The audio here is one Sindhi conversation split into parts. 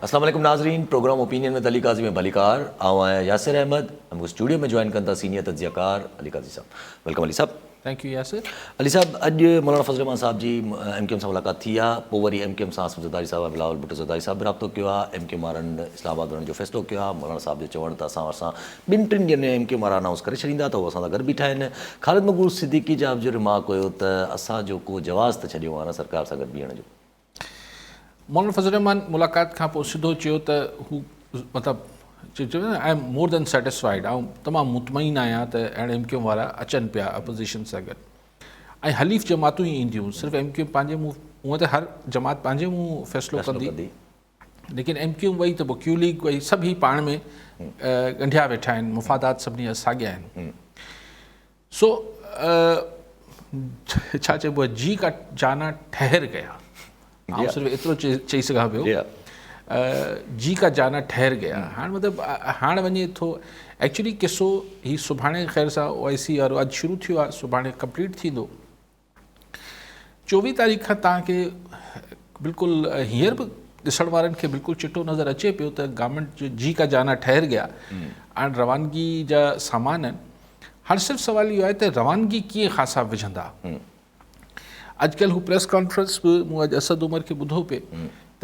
اسلام عليڪم ناظرين programme opinion with Ali Qazi ۾ ڀليڪار آئون آهيان ياسر احمد ۽ مون اسٽوڊيو ۾ جوائن ڪن ٿا سينيئر تجزيه ڪار علي قاضي صاحب welcome Ali صاحب. Thank you Yasir. Ali صاحب اڄ مولانا فضل الرحمان صاحب جي ايم ڪيو ايم سان ملاقات ٿي آ پوء وري ايم ڪيو ايم سان آصف زرداري صاحب ۽ بلاول ڀٽو زرداري صاحب به رابطو ڪيو آ ايم ڪيو ايم وارن اسلام آباد وڃڻ جو فيصلو ڪيو آ مولانا صاحب جو چوڻ ته اسان اسان ٻن ٽن ڏينهن ۾ ايم ڪيو ايم وارا انائونس ڪري ڇڏيندا ته هو اسان سان گڏ بيٺا آهن خالد مقبول صديقي جا به جو ريمارڪ هيو ته اسان جو ڪو جواز ته ڇڏيو آ نه سرڪار سان گڏ بيهڻ جو. مولانا فضل الرحمان ملاقات کان پوء سڌو چيو ته هو مطلب چيو نه I am more than satisfied آئون تمام مطمئن آهيان ته هاڻي ايم ڪيو ايم وارا اچن پيا اپوزيشن سان گڏ ۽ حليف جماعتون ئي اينديون صرف ايم ڪيو ايم پنهنجي منهن هونئن ته هر جماعت پنهنجي منهن فيصلو ڪندي ليڪن ايم ڪيو ايم وئي ته پوء ڪيو ليگ وئي سڀ هي پاڻ ۾ ڳنڍيا ويٺا آهن مفادات سڀني جا ساڳيا آهن سو ڇا چئبو آهي جي ڪا جانا ٺهر گيا آئون صرف ايترو چئي سگهان پيو جي ڪا جانا ٺهر گيا هاڻ مطلب هاڻ وڃي ٿو ايڪچولي قصو هي سڀاڻي خير سان او آء سي وارو اڄ شروع ٿيو آهي سڀاڻي ڪمپليٽ ٿيندو چوويهه تاريخ کان توهان کي بلڪل هينئر به ڏسڻ وارن کي بلڪل چٽو نظر اچي پيو ته گورنمينٽ جي ڪا جانا ٺهر گيا هاڻ روانگي جا سامان آهن هاڻ صرف سوال اهو آهي ته روانگي ڪيئن خان صاحب وجهندا اڄڪلهه هو پريس ڪانفرنس به مون اڄ اسد عمر کي ٻڌو پئي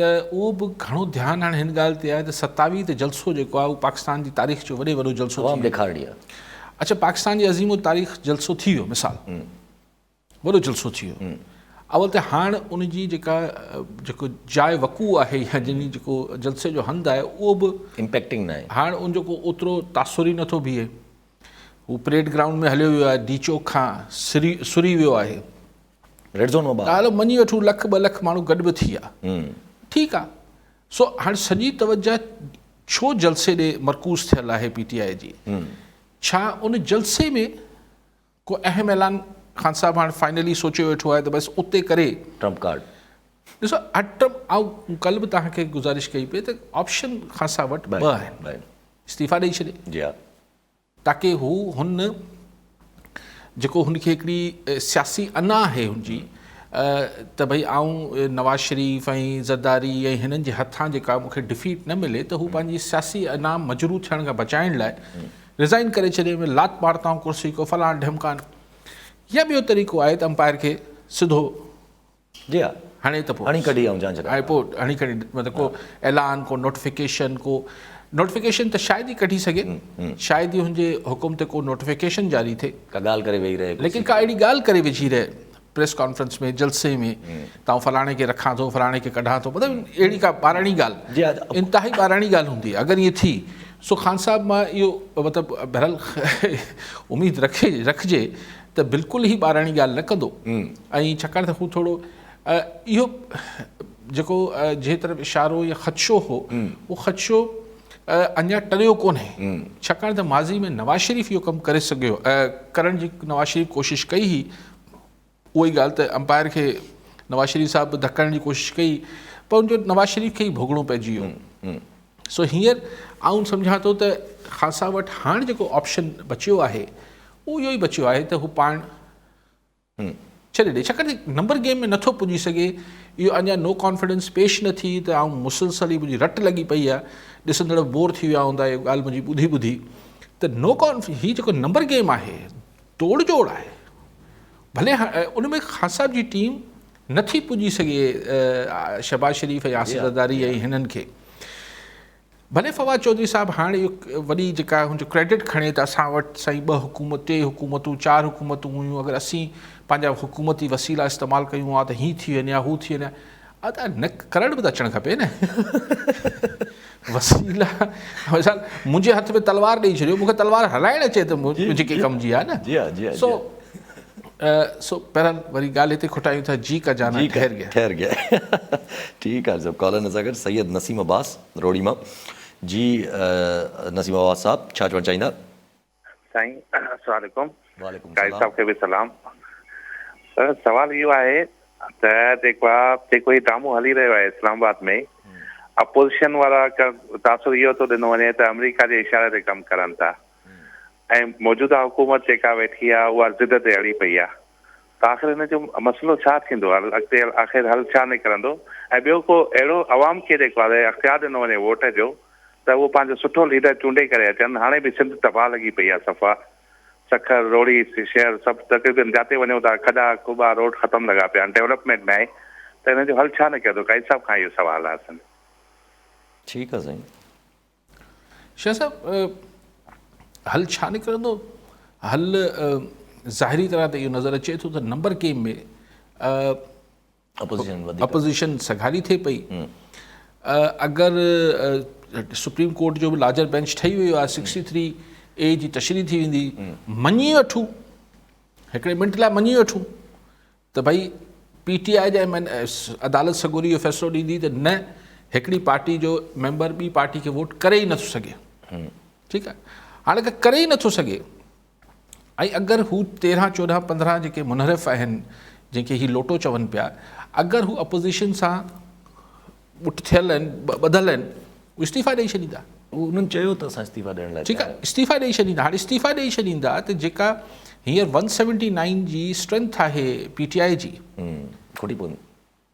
ته اهو به گهڻو ڌيان هاڻي هن ڳالهه تي آهي ته ستاويهه تي جلسو جيڪو آهي اهو پاڪستان جي تاريخ جو وڏي وڏو جلسو عوام ڏيکارڻي آهي اڇا پاڪستان جي عظيم تاريخ جلسو ٿي ويو مثال وڏو جلسو ٿي ويو اول ته هاڻ ان جي جيڪا جيڪو جاء وقوع آهي يا جن جيڪو جلسي جو هنڌ آهي اهو به امپيڪٽنگ ناهي هاڻ ان جو ڪو اوترو تاثر ئي نٿو بيهي هو پريڊ گرائونڊ ۾ هليو ويو آهي ڊي چوڪ کان سري سري ويو آهي ريڊ زون مان هلو مڃي وٺون لک ٻه لک ماڻهو گڏ به ٿي ويا ٺيڪ آهي سو هاڻ سڄي توجه ڇو جلسي ڏي مرڪوز ٿيل آهي پي ٽي آء جي ڇا ان جلسي ۾ ڪو اهم اعلان خان صاحب هاڻ فائنلي سوچيو ويٺو آهي ته بس اتي ڪري ٽرمپ ڪارڊ ڏسو ٽرمپ آئون ڪل به توهان کي گذارش ڪئي پئي ته آپشن خان صاحب وٽ ٻه آهن استعيفا ڏئي ڇڏي جي ها تاڪي هو هن جيڪو هن کي هڪڙي سياسي انا آهي هن جي ته ڀئي آئون نواز شريف ۽ زرداري ۽ هنن جي هٿان جيڪا مون کي ڊفيٽ نه ملي ته هو پنهنجي سياسي انا مجروح ٿيڻ کان بچائڻ لاء ريزائن ڪري ڇڏي ۾ لات مارتا هون ڪرسي ڪو فلان ڍمڪان يا ٻيو طريقو آهي ته امپائر کي سڌو جي ها هڻي ته پوء هڻي ڪڍي آئون جان ڇڏايان ۽ پوء هڻي ڪڍي مطلب ڪو اعلان ڪو نوٽيفڪيشن ڪو نوٽيفڪيشن ته شايد ئي ڪڍي سگهي شايد ئي هن جي حڪم تي ڪو نوٽيفڪيشن جاري ٿئي ڪا ڳالهه ڪري ويهي رهي ليڪن ڪا اهڙي ڳالهه ڪري وجهي رهي پريس ڪانفرنس ۾ جلسي ۾ ته آئون فلاڻي کي رکان ٿو فلاڻي کي ڪڍان ٿو مطلب اهڙي ڪا ٻاراڻي ڳالهه انتهائي ٻاراڻي ڳالهه هوندي اگر ائين ٿي سو خان صاحب مان اهو مطلب بهرحال اميد رکي رکجي ته بلڪل هي ٻاراڻي ڳالهه نه ڪندو ۽ ڇاڪاڻ ته هو ٿورو اهو جيڪو جنهن طرف اشارو يا خدشو هو اهو خدشو اڃا ٽريو ڪونهي ڇاڪاڻ ته ماضي ۾ نواز شريف اهو ڪم ڪري سگهيو ڪرڻ جي نواز شريف ڪوشش ڪئي هئي اها ئي ڳالهه ته امپائر کي نواز شريف صاحب به ڌڪڻ جي ڪوشش ڪئي پر ان جو نواز شريف کي ئي ڀوڳڻو پئجي ويو سو هينئر آئون سمجهان ٿو ته خان صاحب وٽ هاڻ جيڪو آپشن بچيو آهي اهو اهو ئي بچيو آهي ته هو پاڻ ڇڏي ڏي ڇاڪاڻ ته نمبر گيم ۾ نٿو پڄي سگهي اهو اڃا نو ڪانفيڊنس پيش نه ٿي ته آئون مسلسل هي منهنجي رٽ لڳي پئي آهي ڏسندڙ بور ٿي ويا هوندا اها ڳالهه منهنجي ٻڌي ٻڌي ته نو ڪانف هي جيڪو نمبر گيم آهي توڙ جوڙ آهي ڀلي ان ۾ خان صاحب جي ٽيم نٿي پڄي سگهي شهباز شريف ۽ آصف زرداري ۽ هنن کي ڀلي فواد چوڌري صاحب هاڻ اهو وڏي جيڪا هن جو ڪريڊٽ کڻي ته اسان وٽ سائين ٻه حڪومت ٽي حڪومتون چار حڪومتون هيون اگر اسين پنهنجا حڪومتي وسيلا استعمال ڪيون ها ته هي ٿي وڃي ها هو ٿي وڃي ها ادا نه ڪرڻ به ته اچڻ کپي نه وسيلا مثال منهنجي هٿ ۾ تلوار ڏئي ڇڏيو مونکي تلوار هلائڻ اچي ته منهنجي ڪي ڪم جي آهي نه جي ها جي ها سو سو بهرحال وري ڳالهه هتي کٽايون ٿا جي ڪا جانا ٺهر گيا ٺهر گيا ٺيڪ آهي صاحب ڪالر نظر گڏ سيد نسيم عباس روڙي مان جي نسيم عباس صاحب ڇا چوڻ چاهيندا سائين السلام عليڪم وعليڪم قاضي السلام صاحب کي به سلام سر سوال اهو آهي ته جيڪو آ جيڪو هي ڊرامو هلي رهيو آهي اسلام آباد ۾ اپوزيشن وارا تاثر اهو ٿو ڏنو وڃي ته آمريڪا جي اشاري تي ڪم ڪرن ٿا ۽ موجوده حڪومت جيڪا ويٺي آ اها ضد تي اڙي پئي آ. ته آخر هن جو مسئلو ڇا ٿيندو اڳتي آخر حل ڇا نڪرندو ۽ ٻيو ڪو اهڙو عوام کي جيڪو آهي اختيار ڏنو وڃي ووٽ جو ته اهو پنهنجو سٺو ليڊر چونڊي ڪري اچن هاڻي به سنڌ تباهه لڳي پئي آهي صفا سکر روهڙي شهر سڀ تقريبن جاتي وڃو ٿا کڏا کوٻا روڊ ختم لڳا پيا آهن ڊولپمينٽ ناهي ته هن جو حل ڇا نڪرندو قائد صاحب کان اهو سوال آهي اسان جو. ٺيڪ آ سائين. شاهه صاحب حل ڇا نڪرندو؟ حل ظاهري طرح ته اهو نظر اچي ٿو ته نمبر گيم ۾ اپوزيشن سگهاري ٿئي پئي. اگر سپريم ڪورٽ جو به لارجر بينچ ٺهي ويو آهي سڪسٽي ٿري اي جي تشريح ٿي ويندي مڃي وٺون هڪڙي منٽ لاء مڃي وٺون ته ڀئي پي ٽي آء جا عدالت سڳوري اهو فيصلو ڏيندي ته نه هڪڙي پارٽي جو ميمبر ٻي پارٽي کي ووٽ ڪري ئي نٿو سگهي ٺيڪ آهي هاڻي اگر ڪري ئي نٿو سگهي ۽ اگر هو تيرهن چوڏهن پندرهن جيڪي منحرف آهن جنهن کي هي لوٽو چون پيا اگر هو اپوزيشن سان ٻٽ ٿيل آهن ٻڌل آهن هو استعيفا ڏئي ڇڏيندا. انهن چيو ته اسان استعيفا ڏيڻ لاء ٺيڪ آهي استعيفا ڏئي ڇڏيندا هاڻي استعيفا ڏئي ڇڏيندا ته جيڪا هينئر ون سيونٽي نائن جي اسٽرينٿ آهي پي ٽي آء جي کٽي پوندي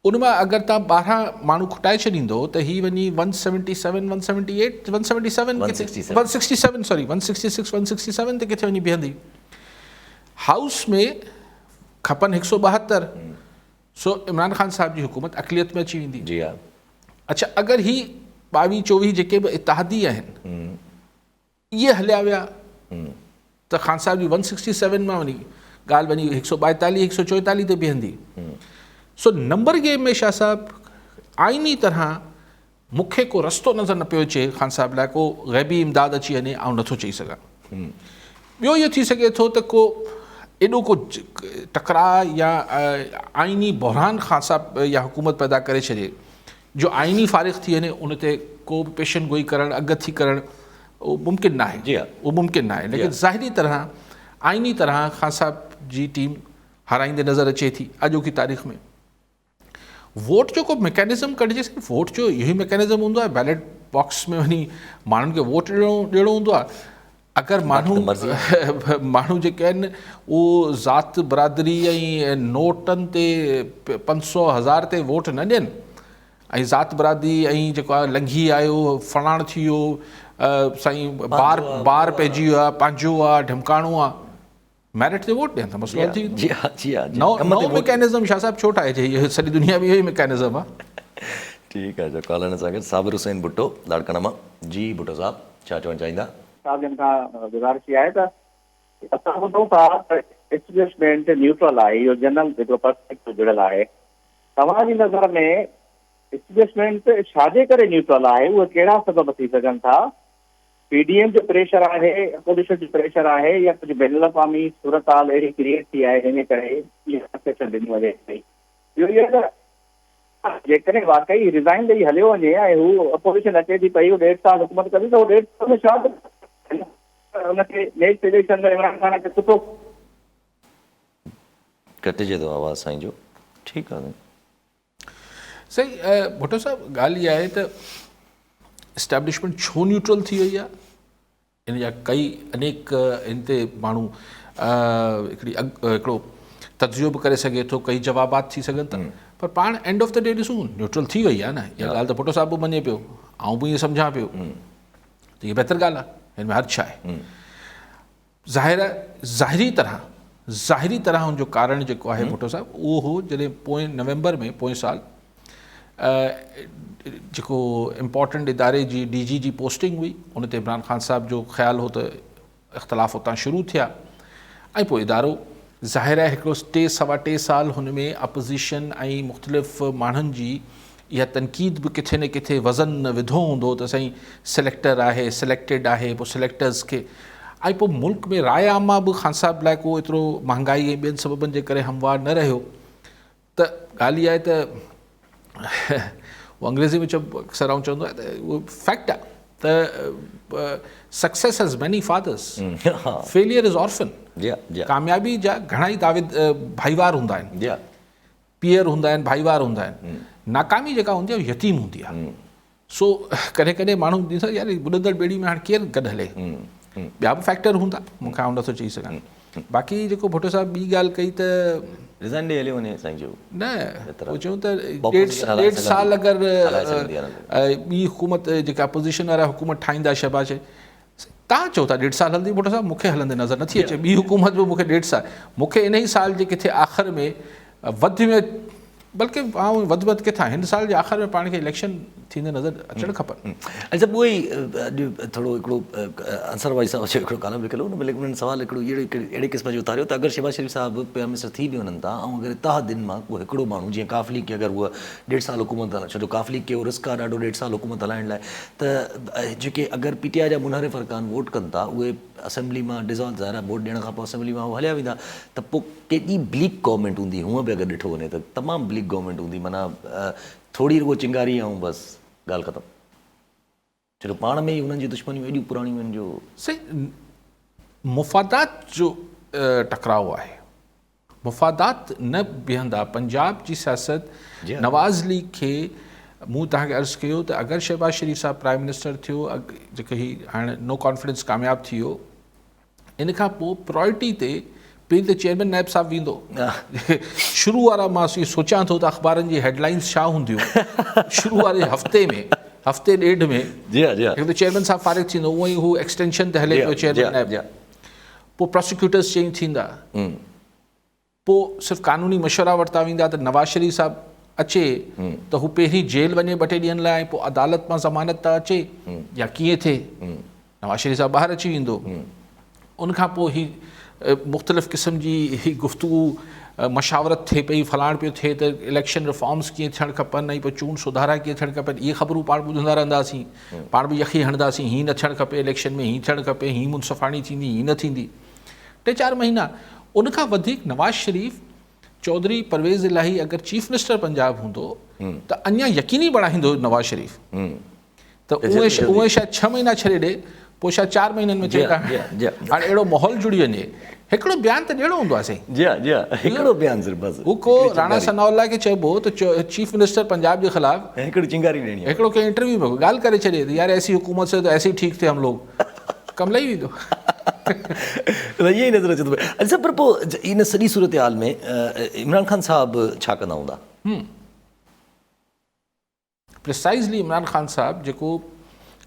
ان مان اگر تان 12 ماڻهو کٽائي ڇڏيندو ته هي وڃي one seventy seven one seventy eight one seventy seven one sixty seven sorry one sixty six one sixty seven تي ڪٿي وڃي بيهندي هائوس ۾ کپن هڪ سو 72 سو عمران خان صاحب جي حڪومت اقليت ۾ اچي ويندي. جي ها. اڇا اگر هي 22 24 جيڪي به اتحادي آهن اهي هليا ويا ته خان صاحب جي 167 مان وڃي ڳالهه وڃي 142 144 تي بيهندي. سو نمبر گيم ۾ شاهه صاحب آئيني طرح مون کي ڪو رستو نظر نه پيو اچي خان صاحب لاء ڪو غيبي امداد اچي وڃي آئون نٿو چئي سگهان. ٻيو اهو ٿي سگهي ٿو ته ڪو ايڏو ڪو ٽڪراء يا آئيني بحران خان صاحب يا حڪومت پيدا ڪري ڇڏي جو آئيني فارغ ٿي وڃي ان تي ڪو به پيشن گوئي ڪرڻ اڳ ٿي ڪرڻ اهو ممڪن ناهي جي ها اهو ممڪن ناهي ليڪن ظاهري طرح آئيني طرح خان صاحب جي ٽيم هارائيندي نظر اچي ٿي اڄوڪي تاريخ ۾ ووٽ جو ڪو ميڪانزم ڪڍجي سائين ووٽ جو اهو ئي ميڪانزم هوندو آهي بيلٽ باڪس ۾ وڃي ماڻهن کي ووٽ ڏيڻو ڏيڻو هوندو آهي اگر ماڻهو ماڻهو جيڪي آهن اهو ذات برادري ۽ نوٽن تي پنج سو هزار تي ووٽ نه ڏين ۽ ذات برادري ۽ جيڪو آهي لنگهي آيو فلاڻ ٿي ويو سائين بار بار پئجي ويو آهي پنهنجو آهي ڍمڪاڻو آهي ميرٽ تي ووٽ ڏين ته مسئلو حل ٿي ويندو. جي ها جي ها جي نئون نئون ميڪانزم شاهه صاحب ڇو ٺاهجي اهو سڄي دنيا ۾ اهو ئي ميڪانزم آ. ٺيڪ آ جو ڪالر سان گڏ صابر حسين ڀٽو لاڙڪاڻا مان جي ڀٽو صاحب ڇا چوڻ چاهيندا. صاحب جن کان گذارش اها آهي ته اسان ٻڌون ٿا ته اسٽيبلشمينٽ نيوٽرل آهي اهو جنرل هڪڙو پرسپيڪٽو جڙيل آهي توهان جي نظر ۾ اسٽيبلشمينٽ ڇا جي ڪري نيوٽرل آهي اهي ڪهڙا سبب ٿي سگهن ٿا پي ڊي ايم جو پريشر آهي، اپوزيشن جو پريشر آهي يا ڪجهه بين الاقوامي صورتحال اهڙي ڪريئيٽ ٿي آهي جنهن جي ڪري اها ڪنسيشن ڏني وڃي پئي. ٻيو اهو ته جيڪڏهن واقعي ريزائن ڏئي هليو وڃي ۽ هو اپوزيشن اچي ٿي پئي، هو ڏيڍ سال حڪومت ڪندي ته هو ڏيڍ سال ۾ ڇا ٿو ان کي نيڪسٽ اليڪشن ۾ عمران خان کي سٺو ڪٽجي ٿو آواز سائين جو ٺيڪ آ سائين. سائين ڀٽو صاحب ڳالهه اها آهي ته اسٽيبلشمينٽ ڇو نيوٽرل ٿي وئي آهي ان جا ڪئي انيڪ ان تي ماڻهو هڪڙي هڪڙو تجزيو به ڪري سگهي ٿو ڪئي جوابات ٿي سگهن ٿا پر پاڻ اينڊ آف the D ڏسون نيوٽرل ٿي وئي آهي نه اها ڳالهه ته ڀٽو صاحب به مڃي پيو آئون به ائين سمجهان پيو ته هي بهتر ڳالهه آهي هن ۾ حرج ڇا آهي ظاهر آهي ظاهري طرح ظاهري طرح ان جو ڪارڻ جيڪو آهي ڀٽو صاحب اهو هو جڏهن پوئين نومبر ۾ پوئين سال جيڪو امپورٽنٽ اداري جي ڊي جي جي پوسٽنگ هئي ان تي عمران خان صاحب جو خيال هو ته اختلاف اتان شروع ٿيا ۽ پوء ادارو ظاهر آهي هڪڙو ٽي سوا ٽي سال هن ۾ اپوزيشن ۽ مختلف ماڻهن جي اها تنقيد به ڪٿي نه ڪٿي وزن وڌو هوندو ته سائين سليڪٽر آهي سليڪٽيڊ آهي پوء سليڪٽرز کي ۽ پوء ملڪ ۾ راء عامه به خان صاحب لاء ڪو ايترو مهانگائي ۽ ٻين سببن جي ڪري هموار نه رهيو ته ڳالهه اها آهي ته اهو انگريزي ۾ چئبو اڪثر آئون چوندو آهيان ته اهو فيڪٽ آهي ته success has many fathers failure is orphan ڪاميابي جا گهڻا ئي دعوي ڀائيوار هوندا آهن پيئر هوندا آهن ڀائيوار هوندا آهن ناڪامي جيڪا هوندي آهي يتيم هوندي آهي سو ڪڏهن ڪڏهن ماڻهو ڏسندا يار ٻڏندڙ ٻيڙي ۾ هاڻي ڪير گڏ هلي ٻيا به فيڪٽر هوندا مون کي آئون نٿو چئي سگهان. باقي جيڪو ڀٽو صاحب ٻي ڳالهه ڪئي ته ريزائن ڏئي هليو وڃي سائين جو نه پوء چيون ته ڏيڍ سال اگر ٻي حڪومت جيڪا اپوزيشن وارا حڪومت ٺاهيندا شهباز شريف تان چئو ٿا ڏيڍ سال هلندي ڀٽو صاحب مونکي هلندي نظر نٿي اچي ٻي حڪومت به مونکي ڏيڍ سال مونکي انهي سال جي ڪٿي آخر ۾ وڌ ۾ بلڪه آئون وڌ وڌ ڪٿان هن سال جي آخر ۾ پاڻ کي اليڪشن ٿيندي نظر اچڻ کپن. علي صاحب اهو ئي اڄ ٿورو هڪڙو انصر وائي صاحب جو هڪڙو ڪالم لکيل هو ان ۾ انهن سوال هڪڙو اهڙي قسم جو اٿاريو ته اگر شهباز شريف صاحب پرائم منسٽر ٿي به وڃن ٿا ۽ اگر اتحادين مان ڪو هڪڙو ماڻهو جيئن قاف ليگ کي اگر هو ڏيڍ سال حڪومت هلائڻ ڇو جو قاف ليگ کي اهو رسڪ آهي ڏاڍو ڏيڍ سال حڪومت هلائڻ لاء ته جيڪي اگر پي ٽي آء جا منحرف ارڪان ووٽ ڪن ٿا اهي اسيمبلي مان ڊزالو ظاهر آهي ووٽ ڏيڻ کان پوء اسيمبلي مان هو هليا ويندا ته پوء ڪيڏي بليڪ گورنمينٽ هوندي هونء به اگر ڏٺو وڃي ته تمام بليڪ گورنمينٽ هوندي معنيٰ ٿوري رڳو چنگاري ۽ بس ڳالهه ختم ڇو جو پاڻ ۾ ئي هنن جون دشمنيون ايڏيون پراڻيون آهن جو. سائين مفادات جو ٽڪراء آهي مفادات نه بيهندا پنجاب جي سياست نواز ليگ کي مون توهان کي عرض ڪيو ته اگر شهباز شريف صاحب پرائم منسٽر ٿيو جيڪو هي هاڻ نو ڪانفيڊنس ڪامياب ٿي ويو ان کان پوء پرائرٽي تي پهرين ته چيئرمين نائب صاحب ويندو. شروع وارا مان اهو سوچيان ٿو ته اخبارن جي هيڊلائنز ڇا هونديون شروع واري هفتي ۾ هفتي ڏيڍ ۾ جي ها جي ها هڪ ته چيئرمين صاحب فارغ ٿيندو اونئن ئي هو ايڪسٽينشن تي هلي پيو چيئرمين نائب پوء پراسيڪيوٽرز چينج ٿيندا. پوء صرف قانوني مشورا ورتا ويندا ته نواز شريف صاحب اچي ته هو پهرين جيل وڃي ٻه ٽي ڏينهن لاء ۽ پوء عدالت مان ضمانت تان اچي يا ڪيئن ٿئي نواز شريف صاحب ٻاهر اچي ويندو ان کان پوء هي مختلف قسم جي هي گفتگو مشاورت ٿئي پئي فلاڻ پيو ٿئي ته اليڪشن ريفارمز ڪيئن ٿيڻ کپن ۽ پوء چونڊ سڌارا ڪيئن ٿيڻ کپن اهي خبرون پاڻ ٻڌندا رهنداسين پاڻ به يخي هڻنداسين هي نه ٿيڻ کپي اليڪشن ۾ هي ٿيڻ کپي هي منصفاڻي ٿيندي هي نه ٿيندي ٽي چار مهينا ان کان وڌيڪ نواز شريف چوڌري پرويز الاهي اگر چيف منسٽر پنجاب هوندو ته اڃا يقيني بڻائيندو نواز شريف ته اهي شايد ڇهه مهينا ڇڏي ڏي پوء شايد چار مهينن ۾ چئي ته هاڻي اهڙو ماحول جڙي وڃي هڪڙو بيان ته ڏيڻو هوندو آهي سائين جي ها جي ها هڪڙو بيان صرف بس هو ڪو راڻا ثناء الله کي چئبو ته چيف منسٽر پنجاب جي خلاف هڪڙي چنگاري ڏيڻي هڪڙو ڪنهن انٽرويو ۾ ڳالهه ڪري ڇڏي ته يار ايسي حڪومت سي تو ايسي ٺيڪ ٿي هم لوگ ڪم لهي ويندو. ته ائين ئي نظر اچي ٿو پيو. علي صاحب پر پوء ان سڄي صورتحال ۾ عمران خان صاحب ڇا ڪندا هوندا؟ پريسائزلي عمران خان صاحب جيڪو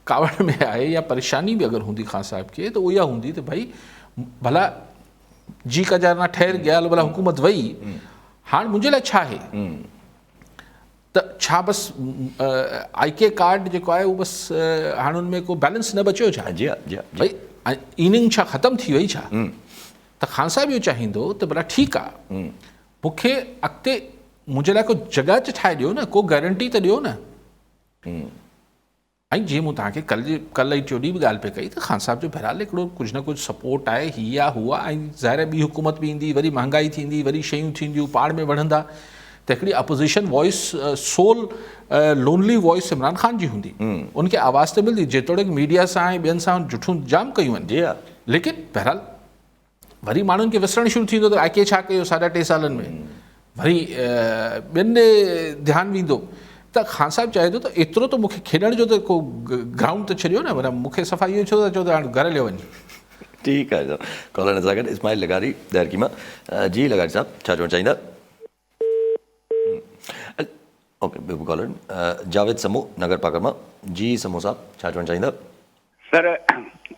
ڪاوڙ ۾ آهي يا پريشاني به اگر هوندي خان صاحب کي ته اها هوندي ته ڀئي ڀلا جي ڪا جارنا ٺهر گيا ڀلا حڪومت وئي هاڻ منهنجي لاء ڇا آهي؟ ته ڇا بس آئي ڪي ڪارڊ جيڪو آهي اهو بس هاڻ ان ۾ ڪو بيلنس نه بچيو ڇا؟ جي ها جي ها ڀئي اننگ ڇا ختم ٿي وئي ڇا؟ ته خان صاحب اهو چاهيندو ته ڀلا ٺيڪ آ مون کي اڳتي منهنجي لاء ڪو جڳهه ته ٺاهي ڏيو نه ڪو گارنٽي ته ڏيو نه. ۽ جيئن مون توهان کي ڪل جي ڪل ۽ ٽيون ڏينهن به ڳالهه پئي ڪئي ته خان صاحب جو بهرحال هڪڙو ڪجهه نه ڪجهه سپورٽ آهي هي آ هو آ ۽ ظاهر آهي ٻي حڪومت به ايندي وري مهانگائي ٿيندي وري شيون ٿينديون پاڻ ۾ وڙهندا ته هڪڙي opposition voice sole lonely voice Imran Khan جي هوندي ان کي آواز ته ملندي جيتوڻيڪ ميڊيا سان ۽ ٻين سان جٺون جام ڪيون آهن جي ها ليڪن بهرحال وري ماڻهن کي وسرڻ شروع ٿيندو ته آء ڪي ڇا ڪيو ساڍا ٽي سالن ۾ وري ٻين ڏي ڌيان ويندو ته خان صاحب چاهي ٿو ته ايترو ته مونکي کيڏڻ جو ته ڪو گرائونڊ ته ڇڏيو نه پر مونکي صفا اهو ڇو ٿا چئو ته هاڻي گهر هليو وڃ. ٺيڪ آهي صاحب ڪالر سان گڏ اسماعيل لغاري ڏهرڪي مان جي لغاري صاحب ڇا چوڻ چاهيندا. اوڪي ٻيو به ڪالر جاويد سمو نگر پاڪر مان جي سمو صاحب ڇا چوڻ چاهيندا. سر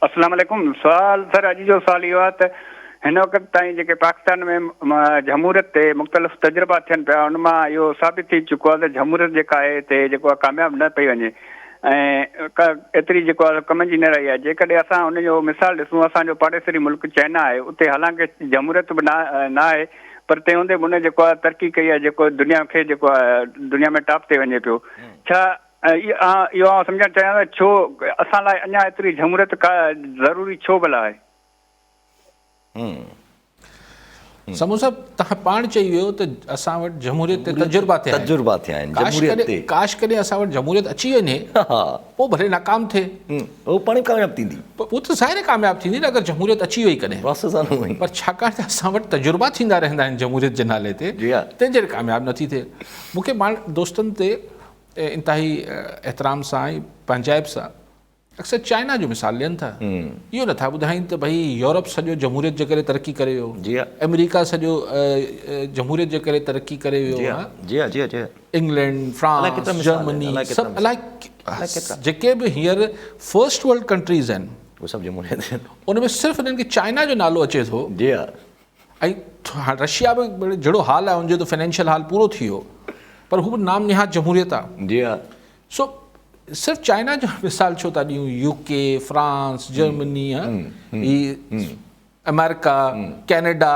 السلام عليڪم سوال سر اڄ جو سوال اهو آهي ته هن وقت تائين جيڪي پاڪستان ۾ جمهوريت تي مختلف تجربا ٿين پيا ان مان اهو ثابت ٿي چڪو آهي ته جمهوريت جيڪا آهي هتي جيڪو آهي ڪامياب نه پئي وڃي ۽ ايتري جيڪو آهي ڪم جي نه رهي آهي جيڪڏهن اسان ان جو مثال ڏسون اسان جو پاڙيسري ملڪ چائنا آهي اتي حالانڪه جمهوريت به نه آهي پر تنهن هوندي به ان جيڪو آهي ترقي ڪئي آهي جيڪو دنيا کي جيڪو آهي دنيا ۾ ٽاپ تي وڃي پيو ڇا اهو آئون سمجهڻ چاهيان ته ڇو اسان لاء اڃا ايتري جمهوريت ڪا ضروري ڇو ڀلا آهي؟ سمون صاحب تهان پاڻ چئي ويو ته اسان وٽ جمهوريت تي تجربا ٿيا آهن. تجربا ٿيا آهن جمهوريت تي. ڪاش ڪڏهن اسان وٽ جمهوريت اچي وڃي پوء ڀلي ناڪام ٿئي. هو پاڻ ئي ڪامياب ٿيندي. پوء ته ظاهر آهي ڪامياب ٿيندي نه اگر جمهوريت اچي وئي ڪڏهن. پراسيس آهي نه اونئن ئي. پر ڇاڪاڻ ته اسان وٽ تجربا ٿيندا رهندا آهن جمهوريت جي نالي تي تنهن جي ڪري ڪامياب نٿي ٿئي. مون کي ماڻ دوستن تي انتهائي احترام سان ۽ پنهنجائپ سان اڪثر چائنا جو مثال ڏين ٿا. اهو نٿا ٻڌائين ته ڀئي يورپ سڄو جمهوريت جي ڪري ترقي ڪري ويو. جي ها. آمريڪا سڄو جمهوريت جي ڪري ترقي ڪري ويو. جي ها جي ها جي ها جي ها. انگلينڊ، فرانس، جرمني سڀ الائي جيڪي به هينئر فرسٽ ورلڊ ڪنٽريز آهن اهي سڀ جمهوريت آهن. ان ۾ صرف انهن کي چائنا جو نالو اچي ٿو. جي ها. ۽ هاڻ رشيا به جهڙو حال آهي ان جو ته فنانشل حال پورو ٿي ويو پر هو به نام نهاد جمهوريت آهي. جي ها. سو صرف چائنا جو مثال ڇو ٿا ڏيون يو ڪي، فرانس، جرمني، هي آمريڪا، ڪينيڊا،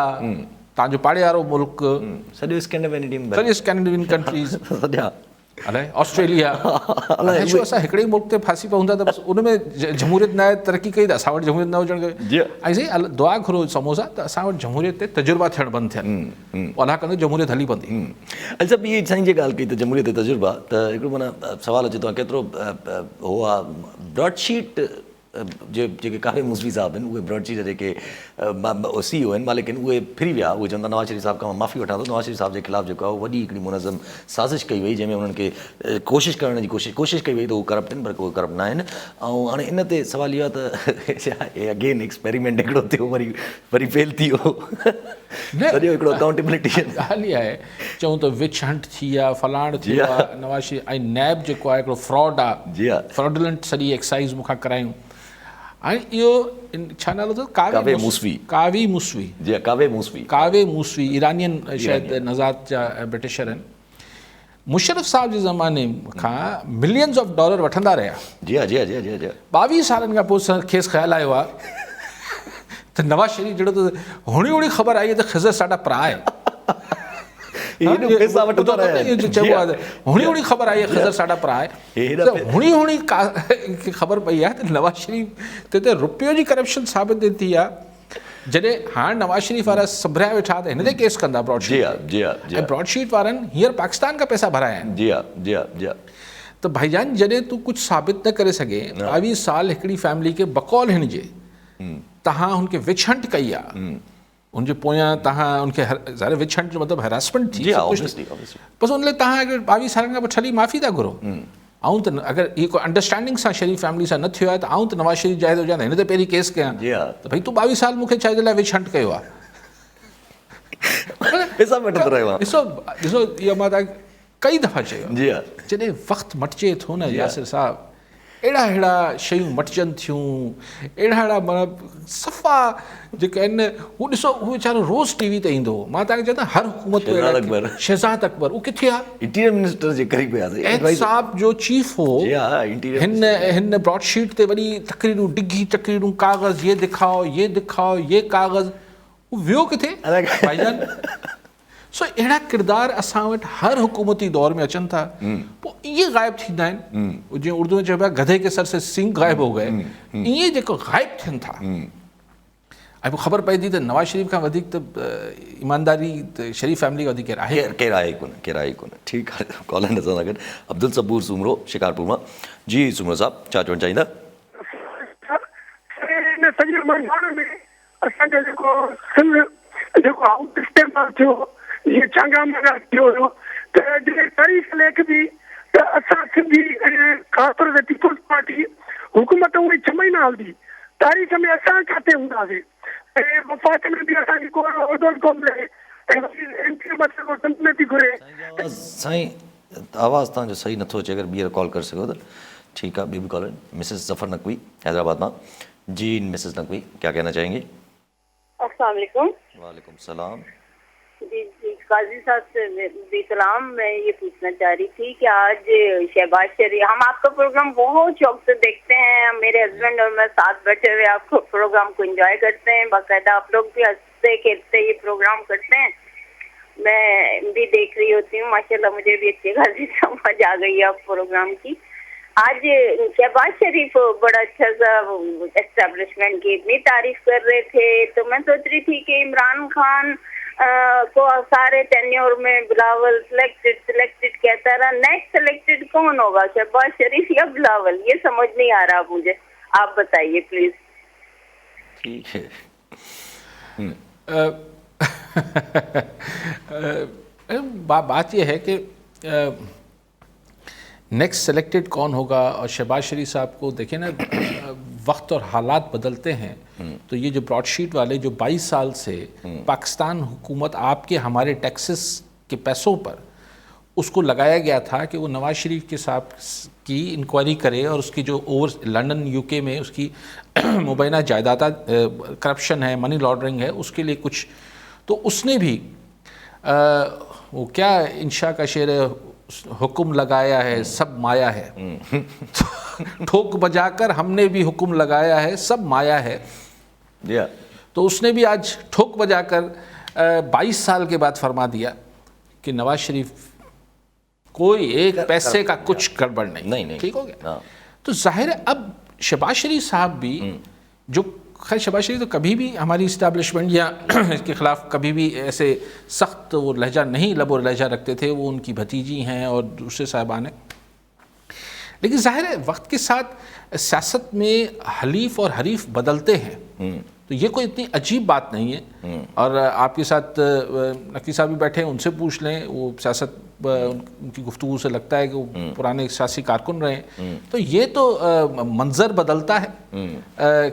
تان جو پاڙي وارو ملڪ، سڄو اسڪينڊينوين، سڄي اسڪينڊينوين ڪنٽريز، سڄا الائي آسٽريليا، الائي ڇو اسان هڪڙي ئي ملڪ تي ڦاسي پئون ٿا ته بس ان ۾ جمهوريت نه آهي ترقي ڪئي ته اسان وٽ جمهوريت نه هجڻ کپي. جي ۽ سائين دعا گهرو سموسا ته اسان وٽ جمهوريت تي تجربا ٿيڻ بند ٿين. الله ڪندو جمهوريت هلي پوندي. علي صاحب اهي سائين جي ڳالهه ڪئي ته جمهوريت تي تجربا ته هڪڙو معنيٰ سوال اچي ٿو ڪيترو هو آ براڊ شيٽ جي جيڪي ڪاوي موسوي صاحب آهن اهي براڊ شيٽ جا جيڪي سي او آهن مالڪ آهن اهي ڦري ويا اهي چون ٿا نواز شريف صاحب کان مان معافي وٺان ٿو نواز شريف صاحب جي خلاف جيڪو آهي اهو وڏي هڪڙي منظم سازش ڪئي وئي جنهن ۾ انهن کي ڪوشش ڪرڻ جي ڪوشش ڪوشش ڪئي وئي ته هو ڪرپٽ آهن پر اهي ڪرپٽ نه آهن ۽ هاڻي ان تي سوال اهو آهي ته اگين ايڪسپيريمينٽ هڪڙو ٿيو وري وري فيل ٿي ويو سڄو هڪڙو اڪائونٽيبلٽي ڳالهه اها آهي چئون ته وچ هنٽ ٿي آ فلاڻ ٿيو آ نواز شريف ۽ نيب جيڪو آهي هڪڙو فراڊ آ جي ها فراڊلنٽ سڄي ايڪسائيز مون کان ڪرايون ۽ اهو ڇا نالو اٿس ڪاوي موسوي ڪاوي موسوي جي ها ڪاوي موسوي ڪاوي موسوي ايرانين شايد نژاد جا برٽشر آهن مشرف صاحب جي زماني کان ملينز آف ڊالر وٺندا رهيا. جي ها جي ها جي ها جي ها. 22 سالن کان پوء کيس خيال آيو آهي ته نواز شريف جهڙو ته هڻي هڻي خبر آئي ته خضر ساڍا پرا آهي. هيڏو پئسا وٺندا رهيا آهن. چئبو آهي هڻي هڻي خبر آئي خضر ساڍا پرا آهي. ته هڻي هڻي خبر پئي آهي ته نواز شريف تي ته رپيو جي ڪرپشن ثابت ٿي آهي. جڏهن هاڻ نواز شريف وارا سنڀريا ويٺا ته هن تي ڪيس ڪندا براڊ شيٽ جي ها جي ها جي ۽ براڊ شيٽ وارن هينئر پاڪستان کان پئسا ڀرايا آهن جي ها جي ها جي ها ته ڀائي جان جڏهن تون ڪجهه ثابت نه ڪري سگهين 22 سال هڪڙي فيملي کي بقول هن جي تهان هن کي وچ هنٽ ڪئي آ هن جي پويان تهان هن کي ظاهر وچ هنٽ جو مطلب هراسمينٽ ٿي جي ها obviously بس ان لاء تهان 22 سالن کان پوء ٺلهي معافي ٿا گهرو آئون ته اگر هي ڪو انڊرسٽينڊنگ سان شريف فيملي سان نه ٿيو آهي ته آئون ته نواز شريف جاء تي هجان ته هن تي پهرين ڪيس ڪيان ته ڀئي تون 22 سال مون کي ڇا جي لاء وچ هنٽ ڪيو آهي. پئسا به وٺندو رهيو آهيان. ڏسو ڏسو اهو مان توهان کي ڪئي دفعا چيو آهي جي ها جڏهن وقت مٽجي ٿو نه ياسر صاحب اهڙا اهڙا شيون مٽجن ٿيون اهڙا اهڙا معنيٰ صفا جيڪي آهن هو ڏسو هو ويچارو روز ٽي وي تي ايندو هو مان توهان کي چوان ته هر حڪومت ۾ شهزاد اڪبر شهزاد اڪبر هو ڪٿي آ انٽيريئر منسٽر جي قريب ويا سي احتساب جو چيف هو جي ها انٽيريئر هن هن براڊ شيٽ تي وڏي تقريرون ڊگهي تقريرون ڪاغذ يي دکائو يي دکائو يي ڪاغذ هو ويو ڪٿي ڀائي جان سو اهڙا ڪردار اسان وٽ هر حڪومتي دور ۾ اچن ٿا پوء ائين غائب ٿيندا آهن جيئن اردو ۾ چئبو آهي گڌي ڪي سر سي سنگ غائب هو گئي ائين جيڪو غائب ٿين ٿا ۽ پوء خبر پئي ٿي ته نواز شريف کان وڌيڪ ته ايمانداري شريف فيملي کان وڌيڪ ڪير آهي ڪونه. ڪير آهي ڪونه ڪير آهي ڪونه. ٺيڪ آهي ڪالر اسان سان گڏ عبدالصبور سومرو شڪارپور مان جي سومرو صاحب ڇا چوڻ چاهيندا. سر هن سڄي منجهاڻ ۾ اسان جو جيڪو سنڌ جيڪو هائوس استعمال ٿيو جيئن چانگا مانگا ٿيو هيو ته جڏهن تاريخ ليکبي ته اسان سنڌي ۽ خاص طور تي پيپلز پارٽي حڪومت اهي ڇهه مهينا هلندي تاريخ ۾ اسان ڪاٿي هونداسين ۽ وفاق ۾ به اسان کي ڪو عهدو ئي ڪونه ملي ۽ وري ايم ڪيو ايم اسان کان سنڌ ۾ ٿي گهري سائين سائين آواز توهان جو صحيح نٿو اچي اگر ٻيهر ڪال ڪري سگهو ته ٺيڪ آهي ٻي به ڪالر مسز ظفر نقوي حيدرآباد مان جي مسز نقوي ڪيا ڪهنا چاهينگي. السلام عليڪم. وعليڪم السلام. جي جي قاضي صاحب سے بھی سلام میں یہ پوچھنا چاہ رہی تھی کہ آج شہباز شریف ہم آپ کا پروگرام بہت شوق سے دیکھتے ہیں میرے ہسبینڈ اور میں ساتھ بیٹھے ہوئے آپ کو پروگرام کو انجوائے کرتے ہیں باقاعدہ آپ لوگ بھی ہنستے کھیلتے یہ پروگرام کرتے ہیں میں بھی دیکھ رہی ہوتی ہوں ماشاء اللہ مجھے بھی اچھی خاصی سمجھ آ گئی ہے اب پروگرام کی آج شہباز شریف بڑا اچھا سا اسٹیبلشمنٹ کی اتنی تعریف کر رہے تھے تو میں سوچ رہی تھی کہ عمران خان کو سارے ٹینیور میں بلاول سلیکٹڈ سلیکٹڈ کہتا رہا نیکسٹ سلیکٹڈ کون ہوگا شہباز شریف یا بلاول یہ سمجھ نہیں آ رہا مجھے آپ بتائیے پلیز ٹھیک ہے بات یہ ہے کہ नेक्स्ट सिलेक्टेड कौन होगा और शहबाज शरीफ साहब को देखें ना, वक्त और हालात बदलते हैं, तो ये जो ब्रॉडशीट वाले जो 22 साल से पाकिस्तान हुकूमत आपके हमारे टैक्सेस के पैसों पर उसको लगाया गया था कि वो नवाज शरीफ के साहब की इंक्वायरी करे और उसकी जो ओवर लंदन यूके में उसकी मुबैना जायदाद करप्शन है, मनी लॉन्ड्रिंग है, उसके लिए कुछ, तो उसने भी वो क्या इंशा का शेर है, हुक्म लगाया है सब माया है, तो ठोक बजाकर हमने भी हुक्म लगाया है सब माया है। तो उसने भी आज ठोक बजाकर 22 साल के बाद फरमा दिया कि नवाज शरीफ कोई एक पैसे का कुछ गड़बड़ नहीं, नहीं, नहीं, ठीक हो गया। तो जाहिर है अब शहबाज शरीफ साहब भी जो, खैर शहबाज शरीफ तो कभी भी हमारी इस्टेब्लिशमेंट या इसके ख़िलाफ़ कभी भी ऐसे सख्त वो लहजा नहीं, लब और लहजा रखते थे, वो उनकी भतीजी हैं और दूसरे साहबान हैं, लेकिन जाहिर है वक्त के साथ सियासत में हलीफ और हरीफ बदलते हैं, तो ये कोई इतनी अजीब बात नहीं है। और आपके साथ नकवी साहब भी बैठे हैं, उनसे पूछ लें, वो सियासत उनकी गुफ्तगू से लगता है कि वो पुराने सियासी कारकुन रहे हैं, तो ये तो मंज़र बदलता है,